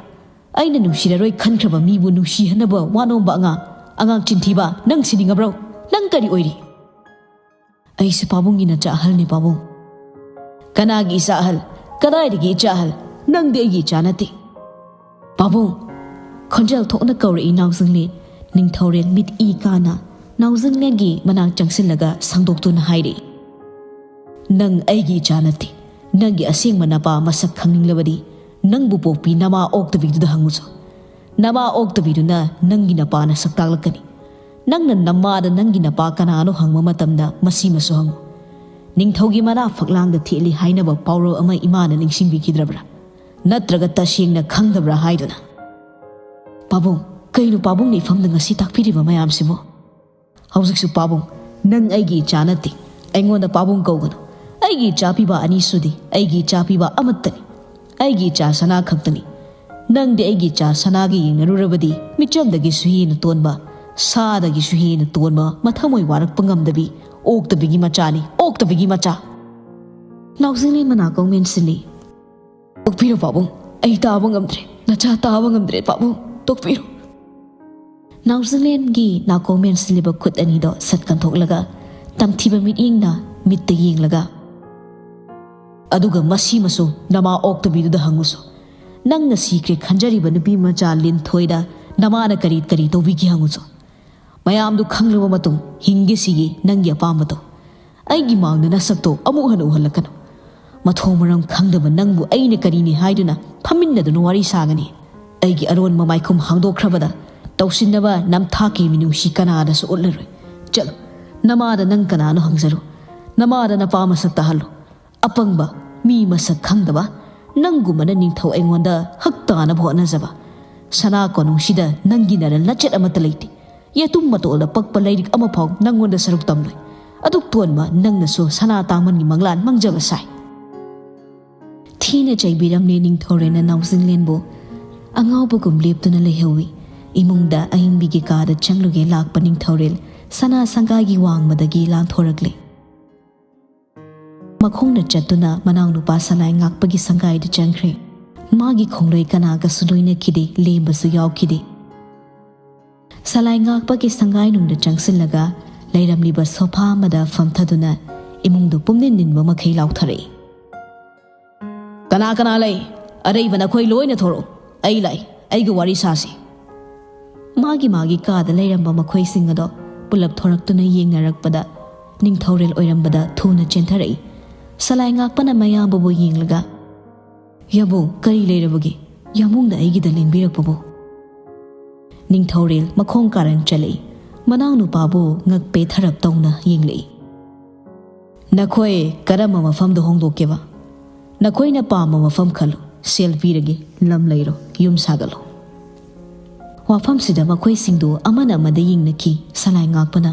ꯑꯩꯅ ꯅꯨꯡꯁꯤꯔꯔꯣꯏ ꯈꯟꯈ꯭ꯔꯕ ꯃꯤꯕꯨ ꯅꯨꯡꯁꯤꯍꯟꯅꯕ ꯋꯥ ꯅꯣꯝꯕ ꯑꯉꯥꯡ, ꯑꯉꯥꯡ ꯆꯤꯟꯊꯤꯕ, ꯅꯪ ꯁꯤꯅꯤꯡꯉꯕ꯭ꯔꯣ? ꯅꯪ ꯀꯔꯤ ꯑꯣꯏꯔꯤ? ꯑꯩꯁꯨ ꯄꯥꯕꯨꯡꯒꯤ ꯅꯆꯥ ꯑꯍꯜꯅꯤ, ꯄꯥꯕꯨꯡ꯫ ꯀꯅꯥꯒꯤ ꯏꯆꯥ ꯑꯍꯜ? ꯀꯗꯥꯏꯗꯒꯤ ꯏꯆꯥ ꯑꯍꯜ? ꯅꯪꯗꯤ ꯑꯩꯒꯤ ꯏꯆꯥ ꯅꯠꯇꯦ꯫ ꯄꯥꯕꯨꯡ! ꯈꯣꯟꯖꯦꯜ ꯊꯣꯛꯅ ꯀꯧꯔꯛꯏ ꯅꯥꯎꯖꯤꯡꯂꯦꯟ꯫ ꯅꯤꯡꯊꯧꯔꯦꯜ ꯃꯤꯠ ꯏ ꯀꯥꯅ ꯅꯥꯎꯖꯤꯡꯂꯦꯟꯒꯤ ꯃꯅꯥꯛ ꯆꯪꯁꯤꯜꯂꯒ ꯁꯪꯗꯣꯛꯇꯨꯅ ꯍꯥꯏꯔꯛꯏ, "ꯅꯪ ꯑꯩꯒꯤ ꯏꯆꯥ ꯅꯠꯇꯦ꯫ ꯅꯪꯒꯤ ꯑꯁꯦꯡꯕ ꯅꯄꯥ ꯃꯁꯛ ꯈꯪꯅꯤꯡꯂꯕꯗꯤ ꯅꯪꯕꯨ ꯄꯣꯛꯄꯤ ꯅꯃꯥ ꯑꯣꯛꯇꯕꯤꯗꯨꯗ ꯍꯪꯉꯨꯆꯣ꯫ ꯅꯃꯥ ꯑꯣꯛꯇꯕꯤꯗꯨꯅ ꯅꯪꯒꯤ ꯅꯄꯥ ꯅꯁꯛ ꯇꯥꯛꯂꯛꯀꯅꯤ꯫ ꯅꯪꯅ ꯅꯃꯥꯗ ꯅꯪꯒꯤ ꯅꯄꯥ ꯀꯅꯥꯅꯣ ꯍꯪꯕ ꯃꯇꯝꯗ ꯃꯁꯤꯃꯁꯨ ꯍꯪꯉꯨ꯫ ꯅꯤꯡꯊꯧꯒꯤ ꯃꯅꯥ ꯐꯛꯂꯥꯡꯗ ꯊꯦꯠꯂꯤ ꯍꯥꯏꯅꯕ ꯄꯥꯎꯔꯧ ꯑꯃ ꯏꯃꯥꯅ ꯅꯤꯡꯁꯤꯡꯕꯤꯈꯤꯗ꯭ꯔꯕ꯭ꯔꯥ? ꯅꯠꯇ꯭ꯔꯒ ꯇꯁꯦꯡꯅ ꯈꯪꯗꯕ꯭ꯔꯥ ꯍꯥꯏꯗꯨꯅ?" ꯄꯥꯕꯨꯡ, ꯀꯩꯅꯣ ꯄꯥꯕꯨꯡꯅ ꯏꯐꯝꯗ ꯉꯁꯤ ꯇꯥꯛꯄꯤꯔꯤꯕ ꯃꯌꯥꯝꯁꯤꯕꯨ? ꯍꯧꯖꯤꯛꯁꯨ ꯄꯥꯕꯨꯡ, ꯅꯪ ꯑꯩꯒꯤ ꯏꯆꯥ ꯅꯠꯇꯦ꯫ ꯑꯩꯉꯣꯟꯗ ꯄꯥꯕꯨꯡ ꯀꯧꯒꯅꯨ꯫ ꯑꯩꯒꯤ ꯏꯆꯥ ꯄꯤꯕ ꯑꯅꯤ ꯁꯨꯗꯦ꯫ ꯑꯩꯒꯤ ꯏꯆꯥ ꯄꯤꯕ ꯑꯃꯠꯇꯅꯤ꯫ ꯑꯩꯒꯤ ꯏꯆꯥ ꯁꯅꯥ ꯈꯛꯇꯅꯤ꯫ ꯅꯪꯗꯤ ꯑꯩꯒꯤ ꯏꯆꯥ ꯁꯅꯥꯒ ꯌꯦꯡꯅꯔꯨꯔꯕꯗꯤ ꯃꯤꯆꯝꯗꯒꯤꯁꯨ ꯍꯦꯟꯅ ꯇꯣꯟꯕ, ꯁꯥꯗꯒꯤꯁꯨ ꯍꯦꯟꯅ ꯇꯣꯟꯕ, ꯃꯊꯃꯣꯏ ꯋꯥꯔꯛꯄ ꯉꯝꯗꯕꯤ, ꯑꯣꯛꯇꯕꯤꯒꯤ ꯃꯆꯥꯅꯤ, ꯑꯣꯛꯇꯕꯤꯒꯤ ꯃꯆꯥ꯫ ꯅꯥꯎꯖꯤꯡꯂꯦꯟ ꯃꯅꯥꯀꯣꯡ ꯃꯦꯟꯁꯤꯜꯂꯤ꯫ "ꯇꯣꯛꯄꯤꯔꯣ ꯄꯥꯕꯨꯡ, ꯑꯩ ꯇꯥꯕ ꯉꯝꯗ꯭ꯔꯦ, ꯅꯆꯥ ꯇꯥꯕ ꯉꯝꯗ꯭ꯔꯦ ꯄꯥꯕꯨꯡ, ꯇꯣꯛꯄꯤꯔꯣ꯫" ꯅꯥꯎꯖꯤꯡꯂꯦꯟꯒꯤ ꯅꯥꯀꯣꯡ ꯃꯦꯟꯁꯤꯜꯂꯤꯕ ꯈꯨꯠ ꯑꯅꯤꯗꯣ ꯁꯠ ꯀꯟꯊꯣꯛꯂꯒ ꯇꯝꯊꯤꯕ ꯃꯤꯠꯌꯦꯡꯅ ꯃꯤꯠꯇ ꯌꯦꯡꯂꯒ, "ꯑꯗꯨꯒ ꯃꯁꯤꯃꯁꯨ ꯅꯃꯥ ꯑꯣꯛꯇꯕꯤꯗꯨꯗ ꯍꯪꯉꯨꯁꯨ꯫ ꯅꯪꯅ ꯁꯤꯈ꯭ꯔꯦ ꯈꯟꯖꯔꯤꯕ ꯅꯨꯄꯤ ꯃꯆꯥ ꯂꯤꯟꯊꯣꯏꯗ ꯅꯃꯥꯅ ꯀꯔꯤ ꯀꯔꯤ ꯇꯧꯕꯤꯒꯦ ꯍꯪꯉꯨꯁꯨ꯫ ꯃꯌꯥꯝꯗꯨ ꯈꯪꯂꯕ ꯃꯇꯨꯡ ꯍꯤꯡꯒꯦ ꯁꯤꯒꯦ ꯅꯪꯒꯤ ꯑꯄꯥꯝꯕꯗꯣ꯫ ꯑꯩꯒꯤ ꯃꯥꯡꯗ ꯅꯁꯛꯇꯣ ꯑꯃꯨꯛ ꯍꯟꯅ ꯎꯍꯜꯂꯛꯀꯅꯨ꯫ ꯃꯊꯣꯡ ꯃꯔꯝ ꯈꯪꯗꯕ ꯅꯪꯕꯨ ꯑꯩꯅ ꯀꯔꯤꯅꯤ ꯍꯥꯏꯗꯨꯅ ꯐꯝꯃꯤꯟꯅꯗꯨꯅ ꯋꯥꯔꯤ ꯁꯥꯒꯅꯤ? ꯑꯩꯒꯤ ꯑꯔꯣꯟꯕ ꯃꯥꯏꯈꯨꯝ ꯍꯥꯡꯗꯣꯛꯈ꯭ꯔꯕꯗ ꯇꯧꯁꯤꯟꯅꯕ ꯅꯝꯊꯥꯛꯀꯤ ꯃꯤꯅꯨꯡꯁꯤ ꯀꯅꯥꯗꯁꯨ ꯎꯠꯂꯔꯣꯏ꯫ ꯆꯠꯂꯨ, ꯅꯃꯥꯗ ꯅꯪ ꯀꯅꯥꯅꯣ ꯍꯪꯖꯔꯨ꯫ ꯅꯃꯥꯗ ꯅꯄꯥ ꯃꯁꯛ ꯇꯥꯍꯜꯂꯨ꯫ ꯑꯄꯪꯕ, ꯃꯤ ꯃꯁꯛ ꯈꯪꯗꯕ, ꯅꯪꯒꯨꯝꯕꯅ ꯅꯤꯡꯊꯧ ꯑꯩꯉꯣꯟꯗ ꯍꯛ ꯇꯥꯅꯕ ꯍꯣꯠꯅꯖꯕ꯫ ꯁꯅꯥ ꯀꯣꯅꯨꯡꯁꯤꯗ ꯅꯪꯒꯤ ꯅꯔꯜ ꯅꯆꯦꯠ ꯑꯃꯠꯇ ꯂꯩꯇꯦ꯫ ꯌꯦꯇꯨꯝ ꯃꯇꯣꯜꯗ ꯄꯛꯄ ꯂꯥꯏꯔꯤꯛ ꯑꯃꯐꯥꯎ ꯅꯪꯉꯣꯟꯗ ꯁꯔꯨꯛ ꯇꯝꯂꯣꯏ꯫ ꯑꯗꯨꯛ ꯇꯣꯟꯕ ꯅꯪꯅꯁꯨ ꯁꯅꯥ ꯇꯥꯡꯃꯟꯒꯤ ꯃꯪꯂꯥꯟ ꯃꯪꯖꯕ ꯁꯥꯏ꯫" ꯊꯤꯅ ꯆꯩꯕꯤꯔꯝꯂꯦ ꯅꯤꯡꯊꯧꯔꯦꯜꯅ ꯅꯥꯎꯖꯤꯡꯂꯦꯟꯕꯨ꯫ ꯑꯉꯥꯎꯕꯒꯨꯝ ꯂꯦꯞꯇꯨꯅ ꯂꯩꯍꯧꯏ꯫ ꯏꯃꯨꯡꯗ ꯑꯏꯪꯕꯤꯒꯤ ꯀꯥꯗ ꯆꯪꯂꯨꯒꯦ ꯂꯥꯛꯄ ꯅꯤꯡꯊꯧꯔꯦꯜ ꯁꯅꯥ ꯁꯪꯒꯥꯒꯤ ꯋꯥꯡꯃꯗꯒꯤ ꯂꯥꯟꯊꯣꯔꯛꯂꯦ꯫ ꯃꯈꯣꯡꯅ ꯆꯠꯇꯨꯅ ꯃꯅꯥꯎꯅꯨꯄꯥ ꯁꯂꯥꯏ ꯉꯥꯛꯄꯒꯤ ꯁꯪꯒꯥꯏꯗ ꯆꯪꯈ꯭ꯔꯦ꯫ ꯃꯥꯒꯤ ꯈꯣꯡꯂꯣꯏ ꯀꯅꯥꯒꯁꯨ ꯂꯣꯏꯅꯈꯤꯗꯦ, ꯂꯦꯝꯕꯁꯨ ꯌꯥꯎꯈꯤꯗꯦ꯫ ꯁꯂꯥꯏ ꯉꯥꯛꯄꯒꯤ ꯁꯪꯒꯥꯏꯅꯨꯡꯗ ꯆꯪꯁꯤꯜꯂꯒ ꯂꯩꯔꯝꯂꯤꯕ ꯁꯣꯐꯥ ꯑꯃꯗ ꯐꯝꯊꯗꯨꯅ ꯏꯃꯨꯡꯗꯨ ꯄꯨꯝꯅꯤꯟ ꯅꯤꯟꯕ ꯃꯈꯩ ꯂꯥꯎꯊꯔꯛꯏ꯫ "ꯀꯅꯥ ꯀꯅꯥ ꯂꯩ? ꯑꯔꯩꯕ ꯅꯈꯣꯏ ꯂꯣꯏꯅ ꯊꯣꯔꯛꯎ꯫ ꯑꯩ ꯂꯥꯛꯏ꯫ ꯑꯩꯒ ꯋꯥꯔꯤ ꯁꯥꯁꯤ꯫" ꯃꯥꯒꯤ ꯃꯥꯒꯤ ꯀꯥꯗ ꯂꯩꯔꯝꯕ ꯃꯈꯣꯏꯁꯤꯡ ꯑꯗꯣ ꯄꯨꯂꯞ ꯊꯣꯔꯛꯇꯨꯅ ꯌꯦꯡꯅꯔꯛꯄꯗ ꯅꯤꯡꯊꯧꯔꯦꯜ ꯑꯣꯏꯔꯝꯕꯗ ꯊꯨꯅ ꯆꯦꯟꯊꯔꯛꯏ꯫ ꯁꯂꯥꯏ ꯉꯥꯛꯄꯅ ꯃꯌꯥꯝꯕꯕꯨ ꯌꯦꯡꯂꯒ, "ꯌꯥꯝꯕꯨꯡ, ꯀꯔꯤ ꯂꯩꯔꯕꯒꯦ? ꯌꯥꯝꯕꯨꯡꯅ ꯑꯩꯒꯤꯗ ꯂꯦꯡꯕꯤꯔꯛꯄꯕꯨ?" ꯅꯤꯡꯊꯧꯔꯦꯜ ꯃꯈꯣꯡ ꯀꯥꯔꯟ ꯆꯠꯂꯛꯏ꯫ ꯃꯅꯥꯎꯅꯨꯄꯥꯕꯨ ꯉꯛ ꯄꯦꯊꯔꯞ ꯇꯧꯅ ꯌꯦꯡꯂꯛꯏ꯫ "ꯅꯈꯣꯏ ꯀꯔꯝꯕ ꯃꯐꯝꯗ ꯍꯣꯡꯗꯣꯛꯀꯦꯕ? ꯅꯈꯣꯏꯅ ꯄꯥꯝꯕ ꯃꯐꯝ ꯈꯜꯂꯨ, ꯁꯦꯜ ꯄꯤꯔꯒꯦ, ꯂꯝ ꯂꯩꯔꯣ, ꯌꯨꯝ ꯁꯥꯒꯠꯂꯣ꯫" ꯋꯥꯐꯝꯁꯤꯗ ꯃꯈꯣꯏꯁꯤꯡꯗꯨ ꯑꯃꯅ ꯑꯃꯗ ꯌꯦꯡꯅꯈꯤ꯫ ꯁꯂꯥꯏ ꯉꯥꯛꯄꯅ,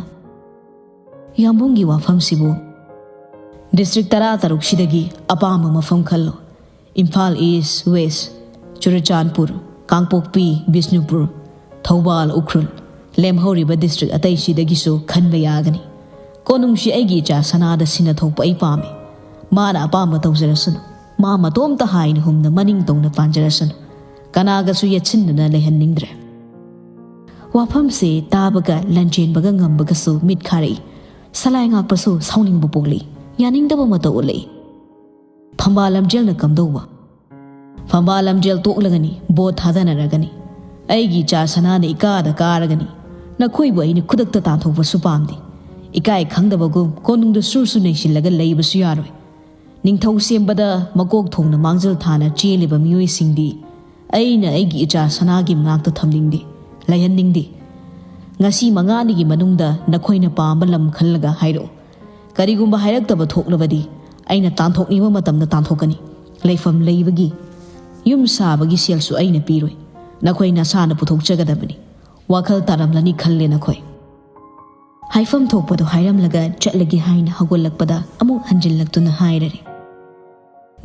"ꯌꯥꯝꯕꯨꯡꯒꯤ ꯋꯥꯐꯝꯁꯤꯕꯨ ꯗꯤꯁꯇ꯭ꯔꯤꯛ ꯇꯔꯥ ꯇꯔꯨꯛꯁꯤꯗꯒꯤ ꯑꯄꯥꯝꯕ ꯃꯐꯝ ꯈꯜꯂꯣ꯫ ꯏꯝꯐꯥꯜ ꯏꯁ, ꯋꯦꯁ, ꯆꯨꯔꯆꯥꯟꯄꯨꯔ, ꯀꯥꯡꯄꯣꯛꯄꯤ, ꯕꯤꯁꯅꯨꯄꯨꯔ, ꯊꯧꯕꯥꯜ, ꯎꯈ꯭ꯔꯨꯜ, ꯂꯦꯝꯍꯧꯔꯤꯕ ꯗꯤꯁꯇ꯭ꯔꯤꯛ ꯑꯇꯩꯁꯤꯗꯒꯤꯁꯨ ꯈꯟꯕ ꯌꯥꯒꯅꯤ꯫ ꯀꯣꯅꯨꯡꯁꯤ ꯑꯩꯒꯤ ꯏꯆꯥ ꯁꯅꯥꯗ ꯁꯤꯟꯅ ꯊꯣꯛꯄ ꯑꯩ ꯄꯥꯝꯃꯤ꯫ ꯃꯥꯅ ꯑꯄꯥꯝꯕ ꯇꯧꯖꯔꯁꯅꯨ꯫ ꯃꯥ ꯃꯇꯣꯝꯇ ꯍꯥꯏꯅ ꯍꯨꯝꯅ ꯃꯅꯤꯡ ꯇꯧꯅ ꯄꯥꯟꯖꯔꯁꯅꯨ꯫ ꯀꯅꯥꯒꯁꯨ ꯌꯦꯠꯁꯤꯟꯗꯨꯅ ꯂꯩꯍꯟꯅꯤꯡꯗ꯭ꯔꯦ꯫" ꯋꯥꯐꯝꯁꯦ ꯇꯥꯕꯒ ꯂꯟꯖꯦꯟꯕꯒ ꯉꯝꯕꯒꯁꯨ ꯃꯤꯠ ꯈꯥꯔꯛꯏ꯫ ꯁꯂꯥꯏ ꯉꯥꯛꯄꯁꯨ ꯁꯥꯎꯅꯤꯡꯕ ꯄꯣꯛꯂꯛꯏ꯫ ꯌꯥꯅꯤꯡꯗꯕ ꯃꯇꯧ ꯎꯠꯂꯛꯏ꯫ "ꯐꯝꯕꯥꯜ ꯂꯝꯖꯦꯜꯅ ꯀꯝꯗꯧꯕ? ꯐꯝꯕꯥꯜ ꯂꯝꯖꯦꯜ ꯇꯣꯛꯂꯒꯅꯤ, ꯚꯣꯠ ꯊꯥꯗꯅꯔꯒꯅꯤ꯫ ꯑꯩꯒꯤ ꯏꯆꯥ ꯁꯅꯥꯅ ꯏꯀꯥꯗ ꯀꯥꯔꯒꯅꯤ꯫ ꯅꯈꯣꯏꯕꯨ ꯑꯩꯅ ꯈꯨꯗꯛꯇ ꯇꯥꯟꯊꯣꯛꯄꯁꯨ ꯄꯥꯝꯗꯦ꯫ ꯏꯀꯥꯏ ꯈꯪꯗꯕꯒꯨꯝ ꯀꯣꯅꯨꯡꯗ ꯁꯨꯔꯁꯨ ꯅꯩꯁꯤꯜꯂꯒ ꯂꯩꯕꯁꯨ ꯌꯥꯔꯣꯏ꯫ ꯅꯤꯡꯊꯧ ꯁꯦꯝꯕꯗ ꯃꯀꯣꯛ ꯊꯣꯡꯅ ꯃꯥꯡꯖꯤꯜ ꯊꯥꯅ ꯆꯦꯜꯂꯤꯕ ꯃꯤꯑꯣꯏꯁꯤꯡꯗꯤ ꯑꯩꯅ ꯑꯩꯒꯤ ꯏꯆꯥ ꯁꯅꯥꯒꯤ ꯃꯅꯥꯛꯇ ꯊꯝꯅꯤꯡꯗꯦ, ꯂꯩꯍꯟꯅꯤꯡꯗꯦ꯫ ꯉꯁꯤ ꯃꯉꯥꯅꯤꯒꯤ ꯃꯅꯨꯡꯗ ꯅꯈꯣꯏꯅ ꯄꯥꯝꯕ ꯂꯝ ꯈꯜꯂꯒ ꯍꯥꯏꯔꯛꯎ꯫ ꯀꯔꯤꯒꯨꯝꯕ ꯍꯥꯏꯔꯛꯇꯕ ꯊꯣꯛꯂꯕꯗꯤ ꯑꯩꯅ ꯇꯥꯟꯊꯣꯛꯅꯤꯡꯕ ꯃꯇꯝꯗ ꯇꯥꯟꯊꯣꯛꯀꯅꯤ꯫ ꯂꯩꯐꯝ ꯂꯩꯕꯒꯤ, ꯌꯨꯝ ꯁꯥꯕꯒꯤ ꯁꯦꯜꯁꯨ ꯑꯩꯅ ꯄꯤꯔꯣꯏ꯫ ꯅꯈꯣꯏ ꯅꯁꯥꯅ ꯄꯨꯊꯣꯛꯆꯒꯗꯕꯅꯤ꯫ ꯋꯥꯈꯜ ꯇꯥꯔꯝꯂꯅꯤ ꯈꯜꯂꯦ ꯅꯈꯣꯏ꯫" ꯍꯥꯏꯐꯝ ꯊꯣꯛꯄꯗꯨ ꯍꯥꯏꯔꯝꯂꯒ ꯆꯠꯂꯒꯦ ꯍꯥꯏꯅ ꯍꯧꯒꯠꯂꯛꯄꯗ ꯑꯃꯨꯛ ꯍꯟꯖꯤꯜꯂꯛꯇꯨꯅ ꯍꯥꯏꯔꯔꯦ꯫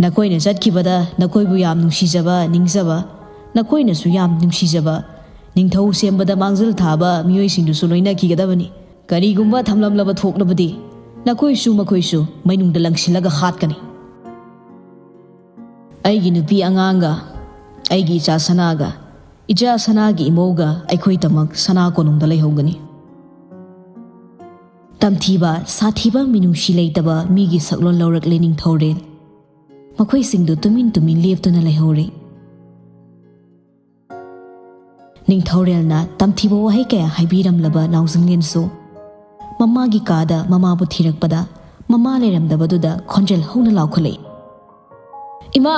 "ꯅꯈꯣꯏꯅ ꯆꯠꯈꯤꯕꯗ ꯅꯈꯣꯏꯕꯨ ꯌꯥꯝ ꯅꯨꯡꯁꯤꯖꯕ, ꯅꯤꯡꯖꯕ, ꯅꯈꯣꯏꯅꯁꯨ ꯌꯥꯝ ꯅꯨꯡꯁꯤꯖꯕ, ꯅꯤꯡꯊꯧ ꯁꯦꯝꯕꯗ ꯃꯥꯡꯖꯤꯜ ꯊꯥꯕ ꯃꯤꯑꯣꯏꯁꯤꯡꯗꯨꯁꯨ ꯂꯣꯏꯅꯈꯤꯒꯗꯕꯅꯤ꯫ ꯀꯔꯤꯒꯨꯝꯕ ꯊꯝꯂꯝꯂꯕ ꯊꯣꯛꯂꯕꯗꯤ ꯅꯈꯣꯏꯁꯨ ꯃꯈꯣꯏꯁꯨ ꯃꯩꯅꯨꯡꯗ ꯂꯪꯁꯤꯜꯂꯒ ꯍꯥꯠꯀꯅꯤ꯫ ꯑꯩꯒꯤ ꯅꯨꯄꯤ ꯑꯉꯥꯡꯒ, ꯑꯩꯒꯤ ꯏꯆꯥ ꯁꯅꯥꯒ, ꯏꯆꯥ ꯁꯅꯥꯒꯤ ꯏꯃꯧꯒ ꯑꯩꯈꯣꯏꯗꯃꯛ ꯁꯅꯥ ꯀꯣꯅꯨꯡꯗ ꯂꯩꯍꯧꯒꯅꯤ꯫ ꯇꯝꯊꯤꯕ, ꯁꯥꯊꯤꯕ, ꯃꯤꯅꯨꯡꯁꯤ ꯂꯩꯇꯕ ꯃꯤꯒꯤ ꯁꯛꯂꯣꯟ ꯂꯧꯔꯛꯂꯦ ꯅꯤꯡꯊꯧꯔꯦꯜ꯫ ꯃꯈꯣꯏꯁꯤꯡꯗꯨ ꯇꯨꯃꯤꯟ ꯇꯨꯃꯤꯟ ꯂꯦꯞꯇꯨꯅ ꯂꯩꯍꯧꯔꯦ꯫ ꯅꯤꯡꯊꯧꯔꯦꯜꯅ ꯇꯝꯊꯤꯕ ꯋꯥꯍꯩ ꯀꯌꯥ ꯍꯥꯏꯕꯤꯔꯝꯂꯕ ꯅꯥꯎꯖꯤꯡꯂꯦꯟꯁꯨ ꯃꯃꯥꯒꯤ ꯀꯥꯗ ꯃꯃꯥꯕꯨ ꯊꯤꯔꯛꯄꯗ, ꯃꯃꯥ ꯂꯩꯔꯝꯗꯕꯗꯨꯗ ꯈꯣꯟꯖꯦꯜ ꯍꯧꯅ ꯂꯥꯎꯈꯠꯂꯛꯏ, "ꯏꯃꯥ!"